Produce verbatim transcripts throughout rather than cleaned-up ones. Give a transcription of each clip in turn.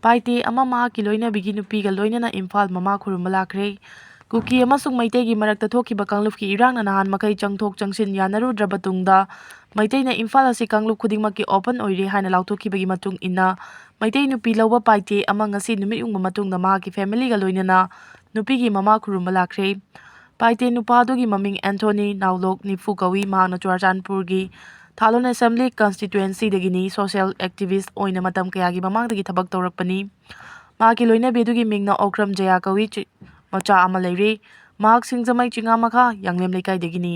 ꯄꯥꯏꯇꯦ ꯑꯃ ꯃꯍꯥꯛꯀꯤ ꯂꯣꯏꯅꯕꯤꯒꯤ ꯅꯨꯄꯤꯒ ꯂꯣꯏꯅꯅ ꯏꯝꯐꯥꯜ ꯃꯃꯥ ꯈꯨꯔꯨꯝꯕ ꯂꯥꯛꯈ꯭ꯔꯦ꯫ ꯀꯨꯀꯤ ꯑꯃꯁꯨꯡ ꯃꯩꯇꯩꯒꯤ ꯃꯔꯛꯇ ꯊꯣꯛꯈꯤꯕ ꯀꯥꯡꯂꯨꯞꯀꯤ ꯏꯔꯥꯡꯅ ꯅꯍꯥꯟ ꯃꯈꯩ ꯆꯪꯊꯣꯛ ꯆꯪꯁꯤꯟ ꯌꯥꯅꯔꯨꯗ꯭ꯔꯕ ꯇꯨꯡꯗ, ꯃꯩꯇꯩꯅ ꯏꯝꯐꯥꯜ ꯑꯁꯤ ꯀꯥꯡꯂꯨꯞ ꯈꯨꯗꯤꯡꯃꯛꯀꯤ open ꯑꯣꯏꯔꯦ ꯍꯥꯏꯅ ꯂꯥꯎꯊꯣꯛꯈꯤꯕꯒꯤ ꯃꯇꯨꯡ ꯏꯟꯅ, ꯃꯩꯇꯩ ꯅꯨꯄꯤ ꯂꯧꯕ ꯄꯥꯏꯇꯦ ꯑꯃ ꯉꯁꯤ ꯅꯨꯃꯤꯠ ꯌꯨꯡꯕ ꯃꯇꯨꯡꯗ ꯃꯍꯥꯛꯀꯤ familyꯒ ꯂꯣꯏꯅꯅ ꯅꯨꯄꯤꯒꯤ ꯃꯃꯥ ꯈꯨꯔꯨꯝꯕ ꯂꯥꯛꯈ꯭ꯔꯦ꯫ ꯄꯥꯏꯇꯦ ꯅꯨꯄꯥ ꯑꯗꯨꯒꯤ ꯃꯃꯤꯡ ꯑꯦꯟꯊꯣꯅꯤ ꯅꯥꯎꯂꯣꯛ ꯅꯤꯐꯨ ꯀꯧꯏ꯫ ꯃꯍꯥꯛꯅ ꯆꯨꯔꯥꯆꯥꯟꯄꯨꯔꯒꯤ ꯊꯥꯂꯣꯟ Assembly Constituencyꯗꯒꯤꯅꯤ꯫ Social activist ꯑꯣꯏꯅ ꯃꯇꯝ ꯀꯌꯥꯒꯤ ꯃꯃꯥꯡꯗꯒꯤ ꯊꯕꯛ ꯇꯧꯔꯛꯄꯅꯤ꯫ ꯃꯍꯥꯛꯀꯤ ꯂꯣꯏꯅꯕꯤ ꯑꯗꯨꯒꯤ ꯃꯤꯡꯅ ꯑꯣꯀ꯭ꯔꯝ ꯖꯌꯥ ꯀꯧꯏ꯫ ꯆꯤ-, ꯃꯆꯥ ꯑꯃ ꯂꯩꯔꯦ꯫ ꯃꯍꯥꯛ ꯁꯤꯡꯖꯃꯩ ꯆꯤꯉꯥꯃꯈꯥ ꯌꯥꯡꯂꯦꯝ ꯂꯩꯀꯥꯏꯗꯒꯤꯅꯤ꯫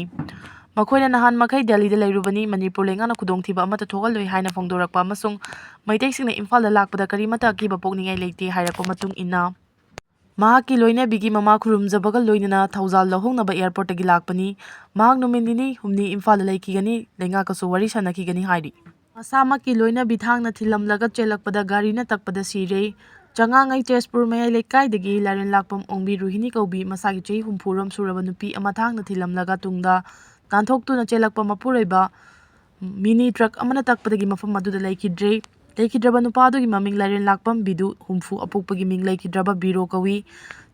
ꯃꯈꯣꯏꯅ ꯅꯍꯥꯟ ꯃꯈꯩ ꯗꯦꯜꯂꯤꯗ ꯂꯩꯔꯨꯕꯅꯤ, ꯃꯅꯤꯄꯨꯔ ꯂꯩꯉꯥꯛꯅ ꯈꯨꯗꯣꯡꯊꯤꯕ ꯑꯃꯠꯇ ꯊꯣꯛꯍꯜꯂꯣꯏ ꯍꯥꯏꯅ ꯐꯣꯡꯗꯣꯔꯛꯄ ꯑꯃꯁꯨꯡ ꯃꯩꯇꯩꯁꯤꯡꯅ ꯏꯝꯐꯥꯜꯗ ꯂꯥꯛꯄꯗ ꯀꯔꯤꯃꯠꯇ ꯑꯀꯤꯕ ꯄꯣꯛꯅꯤꯡꯉꯥꯏ ꯂꯩꯇꯦ ꯍꯥꯏꯔꯛꯄ ꯃꯇꯨꯡ ꯏꯟꯅ, ꯃꯍꯥꯛꯀꯤ ꯂꯣꯏꯅꯕꯤꯒꯤ ꯃꯃꯥ ꯈꯨꯔꯨꯝꯖꯕꯒ ꯂꯣꯏꯅꯅ ꯊꯧꯖꯥꯜ ꯂꯧꯍꯧꯅꯕ airportꯇꯒꯤ ꯂꯥꯛꯄꯅꯤ꯫ ꯃꯍꯥꯛ ꯅꯨꯃꯤꯠ ꯅꯤꯅꯤ ꯍꯨꯝꯅꯤ ꯏꯝꯐꯥꯜꯗ ꯂꯩꯈꯤꯒꯅꯤ, ꯂꯩꯉꯥꯛꯀꯁꯨ ꯋꯥꯔꯤ ꯁꯥꯟꯅꯈꯤꯒꯅꯤ ꯍꯥꯏꯔꯤ꯫ ꯃꯁꯥꯃꯛꯀꯤ ꯂꯣꯏꯅꯕꯤ ꯊꯥꯡꯅ ꯊꯤꯜꯂꯝꯂꯒ ꯆꯦꯜꯂꯛꯄꯗ ꯒꯥꯔꯤꯅ ꯇꯛꯄꯗ ꯁꯤꯔꯦ꯫ ꯆꯉꯥꯡꯉꯩ ꯇꯦꯖꯄꯨꯔ ꯃꯌꯥꯏ ꯂꯩꯀꯥꯏꯗꯒꯤ ꯂꯥꯏꯔꯦꯟ ꯂꯥꯛꯄꯝ ꯑꯣꯡꯕꯤ ꯔꯣꯍꯤꯅꯤ ꯀꯧꯕꯤ ꯃꯁꯥꯒꯤ ꯆꯍꯤ ꯍꯨꯝꯐꯨ ꯔꯣꯝ ꯁꯨꯔꯕ ꯅꯨꯄꯤ ꯑꯃ ꯊꯥꯡꯅ ꯊꯤꯜꯂꯝꯂꯒ ꯇꯨꯡꯗ ꯅꯥꯟꯊꯣꯛꯇꯨꯅ ꯆꯦꯜꯂꯛꯄ ꯃꯄꯨꯔꯣꯏꯕ mini truck ꯑꯃꯅ ꯇꯛꯄꯗꯒꯤ ꯃꯐꯝ ꯑꯗꯨꯗ ꯂꯩꯈꯤꯗ꯭ꯔꯦ꯫ ꯂꯩꯈꯤꯗ꯭ꯔꯕ ꯅꯨꯄꯥ ꯑꯗꯨꯒꯤ ꯃꯃꯤꯡ ꯂꯥꯏꯔꯦꯟ ꯂꯥꯛꯄꯝ ꯕꯤꯗꯨ, ꯍꯨꯝꯐꯨ, ꯑꯄꯣꯛꯄꯒꯤ ꯃꯤꯡ ꯂꯩꯈꯤꯗ꯭ꯔꯕ ꯕꯤꯔꯣ ꯀꯧꯏ꯫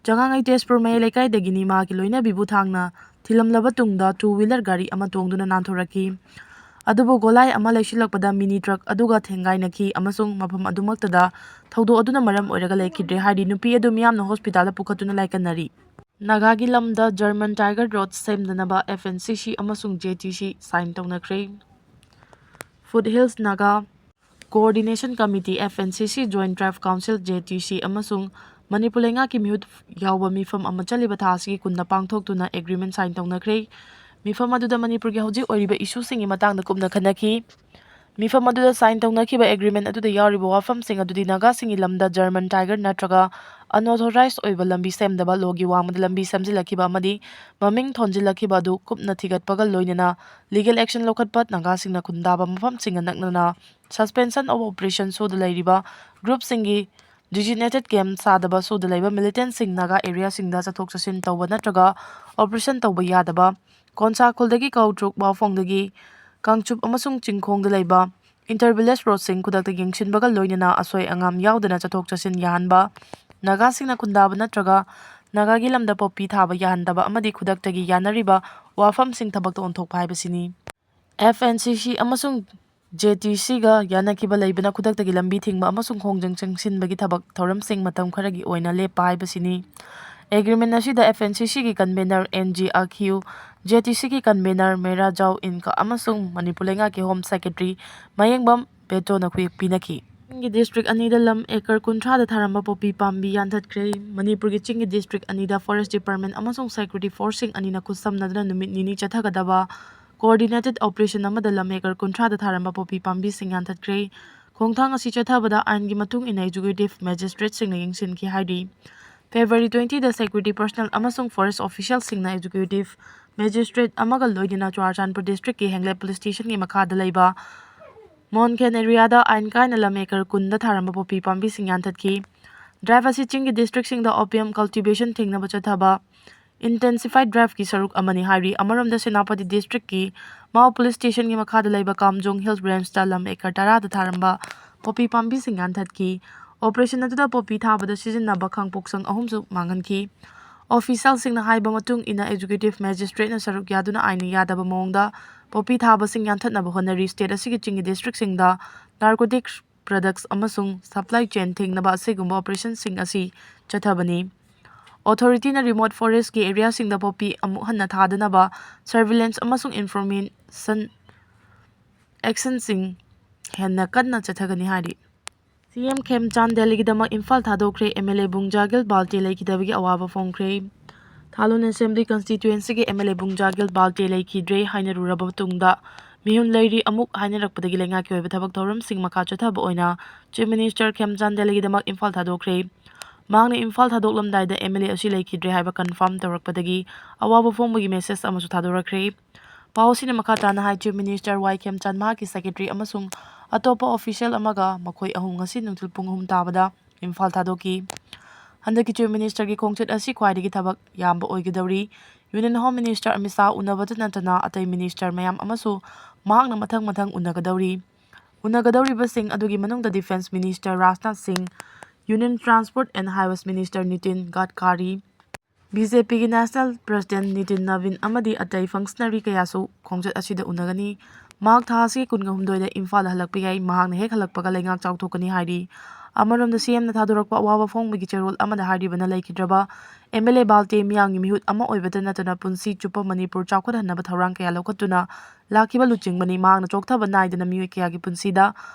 ꯆꯉꯥꯡꯉꯩ ꯇꯦꯖꯄꯨꯔ ꯃꯌꯥꯏ ꯂꯩꯀꯥꯏꯗꯒꯤꯅꯤ꯫ ꯃꯍꯥꯛꯀꯤ ꯂꯣꯏꯅꯕꯤꯕꯨ ꯊꯥꯡꯅ ꯊꯤꯜꯂꯝꯂꯕ ꯇꯨꯡꯗ two wheeler ꯒꯥꯔꯤ ꯑꯃ ꯇꯣꯡꯗꯨꯅ ꯅꯥꯟꯊꯣꯔꯛꯈꯤ꯫ ꯑꯗꯨꯕꯨ ꯒꯣꯂꯥꯏ ꯑꯃ ꯂꯩꯁꯤꯜꯂꯛꯄꯗ mini truck ꯑꯗꯨꯒ ꯊꯦꯡꯒꯥꯏꯅꯈꯤ ꯑꯃꯁꯨꯡ ꯃꯐꯝ ꯑꯗꯨꯃꯛꯇꯗ ꯊꯧꯗꯣꯛ ꯑꯗꯨꯅ ꯃꯔꯝ ꯑꯣꯏꯔꯒ ꯂꯩꯈꯤꯗ꯭ꯔꯦ ꯍꯥꯏꯔꯤ꯫ ꯅꯨꯄꯤ ꯑꯗꯨ ꯃꯤꯌꯥꯝꯅ hospitalꯗ ꯄꯨꯈꯠꯇꯨꯅ ꯂꯥꯏꯀꯠꯅꯔꯤ꯫ ꯅꯥꯒꯥꯒꯤ ꯂꯝꯗ German Tiger Road ꯁꯦꯝꯗꯅꯕ F N C C ꯑꯃꯁꯨꯡ J T C sign ꯇꯧꯅꯈ꯭ꯔꯦ꯫ Foothills Naga Coordination Committee, F N C C, Joint Tribe Council, J T C, ꯑꯃꯁꯨꯡ ꯃꯅꯤꯄꯨꯔ ꯂꯩꯉꯥꯛꯀꯤ ꯃꯤꯍꯨꯠ ꯌꯥꯎꯕ ꯃꯤꯐꯝ ꯑꯃ ꯆꯠꯂꯤꯕ ꯊꯥ ꯑꯁꯤꯒꯤ ꯀꯨꯟꯗ ꯄꯥꯡꯊꯣꯛꯇꯨꯅ agreement sign ꯇꯧꯅꯈ꯭ꯔꯦ꯫ ꯃꯤꯐꯝ ꯑꯗꯨꯗ ꯃꯅꯤꯄꯨꯔꯒꯤ ꯍꯧꯖꯤꯛ ꯑꯣꯏꯔꯤꯕ issueꯁꯤꯡꯒꯤ ꯃꯇꯥꯡꯗ ꯀꯨꯞꯅ ꯈꯟꯅꯈꯤ꯫ ꯃꯤꯐꯝ ꯑꯗꯨꯗ sign ꯇꯧꯅꯈꯤꯕ agreement ꯑꯗꯨꯗ ꯌꯥꯎꯔꯤꯕ ꯋꯥꯐꯝꯁꯤꯡ ꯑꯗꯨꯗꯤ ꯅꯥꯒꯥꯁꯤꯡꯒꯤ ꯂꯝꯗ German Tiger ꯅꯠꯇ꯭ꯔꯒ unauthorized ꯑꯣꯏꯕ ꯂꯝꯕꯤ ꯁꯦꯝꯗꯕ, lawꯒꯤ ꯋꯥꯡꯃꯗ ꯂꯝꯕꯤ ꯁꯦꯝꯖꯤꯜꯂꯛꯈꯤꯕ ꯑꯃꯗꯤ ꯃꯃꯤꯡ ꯊꯣꯟꯖꯤꯜꯂꯛꯈꯤꯕ ꯑꯗꯨ ꯀꯨꯞꯅ ꯊꯤꯒꯠꯄꯒ ꯂꯣꯏꯅꯅ legal action ꯂꯧꯈꯠꯄ, ꯅꯥꯒꯥꯁꯤꯡꯅ ꯈꯨꯟꯗꯥꯕ ꯃꯐꯝꯁꯤꯡꯒ ꯅꯛꯅꯅ suspension of operation ꯁꯣꯗ ꯂꯩꯔꯤꯕ groupꯁꯤꯡꯒꯤ designated camp ꯁꯥꯗꯕ, ꯁꯣꯗ ꯂꯩꯕ militantꯁꯤꯡ ꯅꯥꯒꯥ areaꯁꯤꯡꯗ ꯆꯠꯊꯣꯛ ꯆꯠꯁꯤꯟ ꯇꯧꯕ ꯅꯠꯇ꯭ꯔꯒ operation ꯇꯧꯕ ꯌꯥꯗꯕ, ꯀꯣꯟꯁꯥ ꯈꯨꯜꯗꯒꯤ ꯀꯧꯇ꯭ꯔꯨꯛ, ꯋꯥꯐꯣꯡꯗꯒꯤ ꯀꯥꯡꯆꯨꯞ ꯑꯃꯁꯨꯡ ꯆꯤꯡꯈꯣꯡꯗ ꯂꯩꯕ Inter-village roadꯁꯤꯡ ꯈꯨꯗꯛꯇ ꯌꯦꯡꯁꯤꯟꯕꯒ ꯂꯣꯏꯅꯅ ꯑꯁꯣꯏ ꯑꯉꯥꯝ ꯌꯥꯎꯗꯅ ꯆꯠꯊꯣꯛ ꯆꯠꯁꯤꯟ ꯌꯥꯍꯟꯕ, ꯅꯥꯒꯥꯁꯤꯡꯅ ꯈꯨꯟꯗꯥꯕ ꯅꯠꯇ꯭ꯔꯒ ꯅꯥꯒꯥꯒꯤ ꯂꯝꯗ ꯄꯣꯄꯤ ꯊꯥꯕ ꯌꯥꯍꯟꯗꯕ ꯑꯃꯗꯤ ꯈꯨꯗꯛꯇꯒꯤ ꯌꯥꯅꯔꯤꯕ ꯋꯥꯐꯝꯁꯤꯡ ꯊꯕꯛꯇ ꯑꯣꯟꯊꯣꯛꯄ ꯍꯥꯏꯕꯁꯤꯅꯤ꯫ ꯑꯦꯐ ꯑꯦꯟ ꯁꯤ ꯁꯤ ꯑꯃꯁꯨꯡ ꯖꯦ ꯇꯤ ꯁꯤꯒ ꯌꯥꯅꯈꯤꯕ ꯂꯩꯕꯅ ꯈꯨꯗꯛꯇꯒꯤ ꯂꯝꯕꯤ ꯊꯤꯡꯕ ꯑꯃꯁꯨꯡ ꯈꯣꯡꯖꯪ ꯆꯪꯁꯤꯟꯕꯒꯤ ꯊꯕꯛ ꯊꯧꯔꯝꯁꯤꯡ ꯃꯇꯝ ꯈꯔꯒꯤ ꯑꯣꯏꯅ ꯂꯦꯞꯄ ꯍꯥꯏꯕꯁꯤꯅꯤ꯫ ꯑꯦꯒ꯭ꯔꯤꯃꯦꯟ ꯑꯁꯤꯗ ꯑꯦꯐ ꯑꯦꯟ ꯁꯤ ꯁꯤꯒꯤ convener N G Akhiyu, J T ꯁꯤꯒꯤ ꯀꯟꯚꯦꯅꯔ ꯃꯦꯔꯥ ꯖꯥꯎ ꯏꯟꯀ ꯑꯃꯁꯨꯡ ꯃꯅꯤꯄꯨꯔ ꯂꯩꯉꯥꯛꯀꯤ ꯍꯣꯝ ꯁꯦꯀ꯭ꯔꯦꯇꯔꯤ ꯃꯌꯦꯡꯕꯝ ꯕꯦꯇꯣꯅ ꯈꯨꯌꯦꯛ ꯄꯤꯅꯈꯤ꯫ ꯆꯤꯡꯒꯤ ꯗꯤꯁꯇ꯭ꯔꯤꯛ ꯑꯅꯤꯗ ꯂꯝ ꯑꯦꯀꯔ ꯀꯨꯟꯊ꯭ꯔꯥꯗ ꯊꯥꯔꯝꯕ ꯄꯣꯄꯤ ꯄꯥꯝꯕꯤ ꯌꯥꯟꯊꯠꯈ꯭ꯔꯦ꯫ ꯃꯅꯤꯄꯨꯔꯒꯤ ꯆꯤꯡꯒꯤ ꯗꯤꯁꯇ꯭ꯔꯤꯛ ꯑꯅꯤꯗ ꯐꯣꯔꯦꯁ ꯗꯤꯄꯥꯔꯠꯃꯦꯟ ꯑꯃꯁꯨꯡ ꯁꯦꯀ꯭ꯌꯨꯔꯤꯇꯤ ꯐꯣꯔꯁꯁꯤꯡ ꯑꯅꯤꯅ ꯈꯨꯠꯁꯝꯅꯗꯨꯅ ꯅꯨꯃꯤꯠ ꯅꯤꯅꯤ ꯆꯠꯊꯒꯗꯕ ꯀꯣꯑꯣꯔꯗꯤꯅꯦꯇꯦꯗ ꯑꯣꯄꯔꯦꯁꯟ ꯑꯃꯗ ꯂꯝ ꯑꯦꯀꯔ ꯀꯨꯟꯊ꯭ꯔꯥꯗ ꯊꯥꯔꯝꯕ ꯄꯣꯄꯤ ꯄꯥꯝꯕꯤꯁꯤꯡ ꯌꯥꯟꯊꯠꯈ꯭ꯔꯦ꯫ ꯈꯣꯡꯊꯥꯡ ꯑꯁꯤ ꯆꯠꯊꯕꯗ ꯑꯥꯏꯟꯒꯤ ꯃꯇꯨꯡ ꯏꯟꯅ ꯑꯦꯛꯖꯤꯀ꯭ꯌꯨꯇꯤꯚ ꯃꯦꯖꯤꯁꯇ꯭ꯔꯦꯠꯁꯤꯡꯅ ꯌꯦꯡꯁꯤꯟꯈꯤ ꯍꯥꯏꯔꯤ꯫ ꯐꯦꯕ꯭ꯔꯨꯋꯥꯔꯤ ꯇ꯭ꯋꯦꯟꯇꯤꯗ ꯁꯦꯀ꯭ꯌꯨꯔꯤꯇꯤ ꯄꯔꯁꯅꯦꯜ ꯑꯃꯁꯨꯡ ꯐꯣꯔꯦꯁ꯭ꯠ ꯑꯣꯐꯤꯁꯤꯌꯦꯜꯁꯤꯡꯅ ꯑꯦꯛꯖꯤꯀ꯭ꯌꯨꯇꯤꯚ ꯃꯦꯖꯤꯁꯇ꯭ꯔꯦꯠ ꯑꯃꯒ ꯂꯣꯏꯅꯅ ꯆꯨꯔꯥꯆꯥꯟꯄꯨꯔ ꯗꯤꯁꯇ꯭ꯔꯤꯛꯀꯤ ꯍꯦꯡꯂꯦꯠ ꯄꯨꯂꯤꯁ ꯁ꯭ꯇꯦꯁꯟꯒꯤ ꯃꯈꯥꯗ ꯂꯩꯕ ꯃꯣꯟꯈꯦꯟ ꯑꯦꯔꯤꯌꯥꯗ ꯑꯥꯏꯟ ꯀꯥꯏꯅ ꯂꯝ ꯑꯦꯀꯔ ꯀꯨꯟꯗ ꯊꯥꯔꯝꯕ ꯄꯣꯄꯤ ꯄꯥꯝꯕꯤꯁꯤꯡ ꯌꯥꯟꯊꯠꯈꯤ꯫ ꯗ꯭ꯔꯥꯏꯚ ꯑꯁꯤ ꯆꯤꯡꯒꯤ ꯗꯤꯁꯇ꯭ꯔꯤꯛꯁꯤꯡꯗ ꯑꯣꯄꯤꯌꯝ ꯀꯜꯇꯤꯚꯦꯁꯟ ꯊꯤꯡꯅꯕ ꯆꯠꯊꯕ ꯏꯟꯇꯦꯟꯁꯤꯐꯥꯏꯗ ꯗ꯭ꯔꯥꯏꯚꯀꯤ ꯁꯔꯨꯛ ꯑꯃꯅꯤ ꯍꯥꯏꯔꯤ꯫ ꯑꯃꯔꯣꯝꯗ ꯁꯦꯅꯥꯄꯇꯤ ꯗꯤꯁꯇ꯭ꯔꯤꯛꯀꯤ ꯃꯥꯎ ꯄꯨꯂꯤꯁ ꯁ꯭ꯇꯦꯁꯟꯒꯤ ꯃꯈꯥꯗ ꯂꯩꯕ ꯀꯥꯝꯖꯣꯡ ꯍꯤꯜꯁ ꯔꯦꯟꯖꯇ ꯂꯝ ꯑꯦꯀꯔ ꯇꯔꯥꯗ ꯊꯥꯔꯝꯕ ꯄꯣꯄꯤ ꯄꯥꯝꯕꯤꯁꯤꯡ ꯌꯥꯟꯊꯠꯈꯤ꯫ ꯑꯣꯄꯔꯦꯁꯟ ꯑꯗꯨꯗ ꯄꯣꯄꯤ ꯊꯥꯕꯗ ꯁꯤꯖꯤꯟꯅꯕ ꯈꯥꯡꯄꯣꯛꯁꯪ ꯑꯍꯨꯝꯁꯨ ꯃꯥꯡꯍꯟꯈꯤ꯫ ꯑꯣꯐꯤꯁꯤꯌꯦꯜꯁꯤꯡꯅ ꯍꯥꯏꯕ ꯃꯇꯨꯡ ꯏꯟꯅ, ꯑꯦꯛꯖꯤꯀ꯭ꯌꯨꯇꯤꯚ ꯃꯦꯖꯤꯁꯇ꯭ꯔꯦꯠꯅ ꯁꯔꯨꯛ ꯌꯥꯗꯨꯅ ꯑꯥꯏꯟꯅ ꯌꯥꯗꯕ ꯃꯑꯣꯡꯗ ꯄꯣꯄꯤ ꯊꯥꯕꯁꯤꯡ ꯌꯥꯟꯊꯠꯅꯕ ꯍꯣꯠꯅꯔꯤ꯫ ꯁ꯭ꯇꯦꯠ ꯑꯁꯤꯒꯤ ꯆꯤꯡꯒꯤ ꯗꯤꯁꯇ꯭ꯔꯤꯛꯁꯤꯡꯗ ꯅꯥꯔꯀꯣꯇꯤꯛꯁ ꯄ꯭ꯔꯗꯛꯁ ꯑꯃꯁꯨꯡ ꯁꯄ꯭ꯂꯥꯏ ꯆꯦꯟ ꯊꯤꯡꯅꯕ ꯑꯁꯤꯒꯨꯝꯕ ꯑꯣꯄꯔꯦꯁꯟꯁꯤꯡ ꯑꯁꯤ ꯆꯠꯊꯕꯅꯤ꯫ ꯑꯣꯊꯣꯔꯤꯇꯤꯅ ꯔꯤꯃꯣꯠ ꯐꯣꯔꯦꯁ꯭ꯠꯀꯤ ꯑꯦꯔꯤꯌꯥꯁꯤꯡꯗ ꯄꯣꯄꯤ ꯑꯃꯨꯛ ꯍꯟꯅ ꯊꯥꯗꯅꯕ ꯁꯔꯚꯤꯂꯦꯟꯁ ꯑꯃꯁꯨꯡ ꯏꯟꯐꯣꯔꯃꯦꯁꯟ ꯑꯦꯛꯁꯟꯁꯤꯡ ꯍꯦꯟꯅ ꯀꯟꯅ ꯆꯠꯊꯒꯅꯤ ꯍꯥꯏꯔꯤ꯫ ꯁꯤ ꯑꯦꯝ ꯈꯦꯝꯆꯥꯟ ꯗꯦꯜꯂꯤꯒꯤꯗꯃꯛ ꯏꯝꯐꯥꯜ ꯊꯥꯗꯣꯛꯈ꯭ꯔꯦ꯫ ꯑꯦꯝ ꯑꯦꯜ ꯑꯦ ꯕꯨꯡꯖꯥꯒꯤꯜ ꯕꯥꯜꯇꯦ ꯂꯩꯈꯤꯗꯕꯒꯤ ꯑꯋꯥꯕ ꯐꯣꯡꯈ꯭ꯔꯦ꯫ ꯊꯥꯂꯣꯟ ꯑꯦꯁꯦꯝꯕ꯭ꯂꯤ ꯀꯟꯁꯇꯤꯇ꯭ꯋꯦꯟꯁꯤꯒꯤ ꯑꯦꯝ ꯑꯦꯜ ꯑꯦ ꯕꯨꯡꯖꯥꯒꯤꯜ ꯕꯥꯜꯇꯦ ꯂꯩꯈꯤꯗ꯭ꯔꯦ ꯍꯥꯏꯅꯔꯨꯔꯕ ꯃꯇꯨꯡꯗ ꯃꯤꯍꯨꯟ ꯂꯩꯔꯤ ꯑꯃꯨꯛ ꯍꯥꯏꯅꯔꯛꯄꯗꯒꯤ ꯂꯩꯉꯥꯛꯀꯤ ꯑꯣꯏꯕ ꯊꯕꯛ ꯊꯧꯔꯝꯁꯤꯡ ꯃꯈꯥ ꯆꯠꯊꯕ ꯑꯣꯏꯅ ꯆꯤꯐ ꯃꯤꯅꯤꯁꯇꯔ ꯈꯦꯝꯆꯥꯟ ꯗꯦꯜꯂꯤꯒꯤꯗꯃꯛ ꯏꯝꯐꯥꯜ ꯊꯥꯗꯣꯛꯈ꯭ꯔꯦ꯫ ꯃꯍꯥꯛꯅ ꯏꯝꯐꯥꯜ ꯊꯥꯗꯣꯛꯂꯝꯗꯥꯏꯗ ꯑꯦꯝ ꯑꯦꯜ ꯑꯦ ꯑꯁꯤ ꯂꯩꯈꯤꯗ꯭ꯔꯦ ꯍꯥꯏꯕ ꯀꯟꯐꯥꯔꯝ ꯇꯧꯔꯛꯄꯗꯒꯤ ꯑꯋꯥꯕ ꯐꯣꯡꯕꯒꯤ ꯃꯦꯁꯦꯖ ꯑꯃꯁꯨ ꯊꯥꯗꯣꯔꯛꯈ꯭ꯔꯦ꯫ ꯄꯥꯎ ꯑꯁꯤꯅ ꯃꯈꯥ ꯇꯥꯅ ꯍꯥꯏ, ꯆꯤꯐ ꯃꯤꯅꯤꯁꯇꯔ ꯋꯥꯏ ꯈꯦꯝꯆꯥꯟ ꯃꯍꯥꯛꯀꯤ ꯁꯦꯀ꯭ꯔꯦꯇꯔꯤ ꯑꯃꯁꯨꯡ ꯑꯇꯣꯞꯄ ꯑꯣꯐꯤꯁꯤꯌꯦꯜ ꯑꯃꯒ ꯃꯈꯣꯏ ꯑꯍꯨꯝ ꯉꯁꯤ ꯅꯨꯡꯊꯤꯜ ꯄꯨꯡ ꯑꯍꯨꯝ ꯇꯥꯕꯗ ꯏꯝꯐꯥꯜ ꯊꯥꯗꯣꯛꯈꯤ꯫ ꯍꯟꯗꯛꯀꯤ ꯆꯤꯐ ꯃꯤꯅꯤꯁꯇꯔꯒꯤ ꯈꯣꯡꯆꯠ ꯑꯁꯤ ꯈ꯭ꯋꯥꯏꯗꯒꯤ ꯊꯕꯛ ꯌꯥꯝꯕ ꯑꯣꯏꯒꯗꯧꯔꯤ꯫ Union home minister Amit Shah ꯎꯅꯕꯇ ꯅꯠꯇꯅ ꯑꯇꯩ ꯃꯤꯅꯤꯁꯇꯔ ꯃꯌꯥꯝ ꯑꯃꯁꯨ ꯃꯍꯥꯛꯅ ꯃꯊꯪ ꯃꯊꯪ ꯎꯅꯒꯗꯧꯔꯤ꯫ ꯎꯅꯒꯗꯧꯔꯤꯕꯁꯤꯡ ꯑꯗꯨꯒꯤ ꯃꯅꯨꯡꯗ Defence Minister ꯔꯥꯖꯅꯥꯊ ꯁꯤꯡ, Union Transport and Highways Minister Nitin ꯒꯗꯀꯥꯔꯤ, BJPꯒꯤ National President Nitin ꯅꯕꯤꯟ ꯑꯃꯗꯤ ꯑꯇꯩ functionary ꯀꯌꯥꯁꯨ ꯈꯣꯡꯆꯠ ꯑꯁꯤꯗ ꯎꯅꯒꯅꯤ꯫ ꯃꯍꯥꯛ ꯊꯥ ꯑꯁꯤꯒꯤ ꯀꯨꯟꯒ ꯍꯨꯝꯗꯣꯏꯗ ꯏꯝꯐꯥꯜꯗ ꯍꯜꯂꯛꯄ ꯌꯥꯏ꯫ ꯃꯍꯥꯛꯅ ꯍꯦꯛ ꯍꯜꯂꯛꯄꯒ ꯂꯩꯉꯥꯛ ꯆꯥꯎꯊꯣꯛꯀꯅꯤ ꯍꯥꯏꯔꯤ꯫ ꯑꯃꯔꯣꯝꯗ CMꯅ ꯊꯥꯗꯣꯔꯛꯄ ꯑꯋꯥꯕ ꯐꯣꯡꯕꯒꯤ ꯆꯦꯔꯣꯜ ꯑꯃꯗ ꯍꯥꯏꯔꯤꯕꯅ ꯂꯩꯈꯤꯗ꯭ꯔꯕ MLA ꯕꯥꯜꯇꯦ ꯃꯤꯌꯥꯝꯒꯤ ꯃꯤꯍꯨꯠ ꯑꯃ ꯑꯣꯏꯕꯇ ꯅꯠꯇꯅ ꯄꯨꯟꯁꯤ ꯆꯨꯞꯄ ꯃꯅꯤꯄꯨꯔ ꯆꯥꯎꯈꯠꯍꯟꯅꯕ ꯊꯧꯔꯥꯡ ꯀꯌꯥ ꯂꯧꯈꯠꯇꯨꯅ ꯂꯥꯛꯈꯤꯕ ꯂꯨꯆꯤꯡꯕꯅꯤ꯫ ꯃꯍꯥꯛꯅ ꯆꯣꯛꯊꯕ ꯅꯥꯏꯗꯅ ꯃꯤꯑꯣꯏ ꯀꯌꯥꯒꯤ ꯄꯨꯟꯁꯤꯗ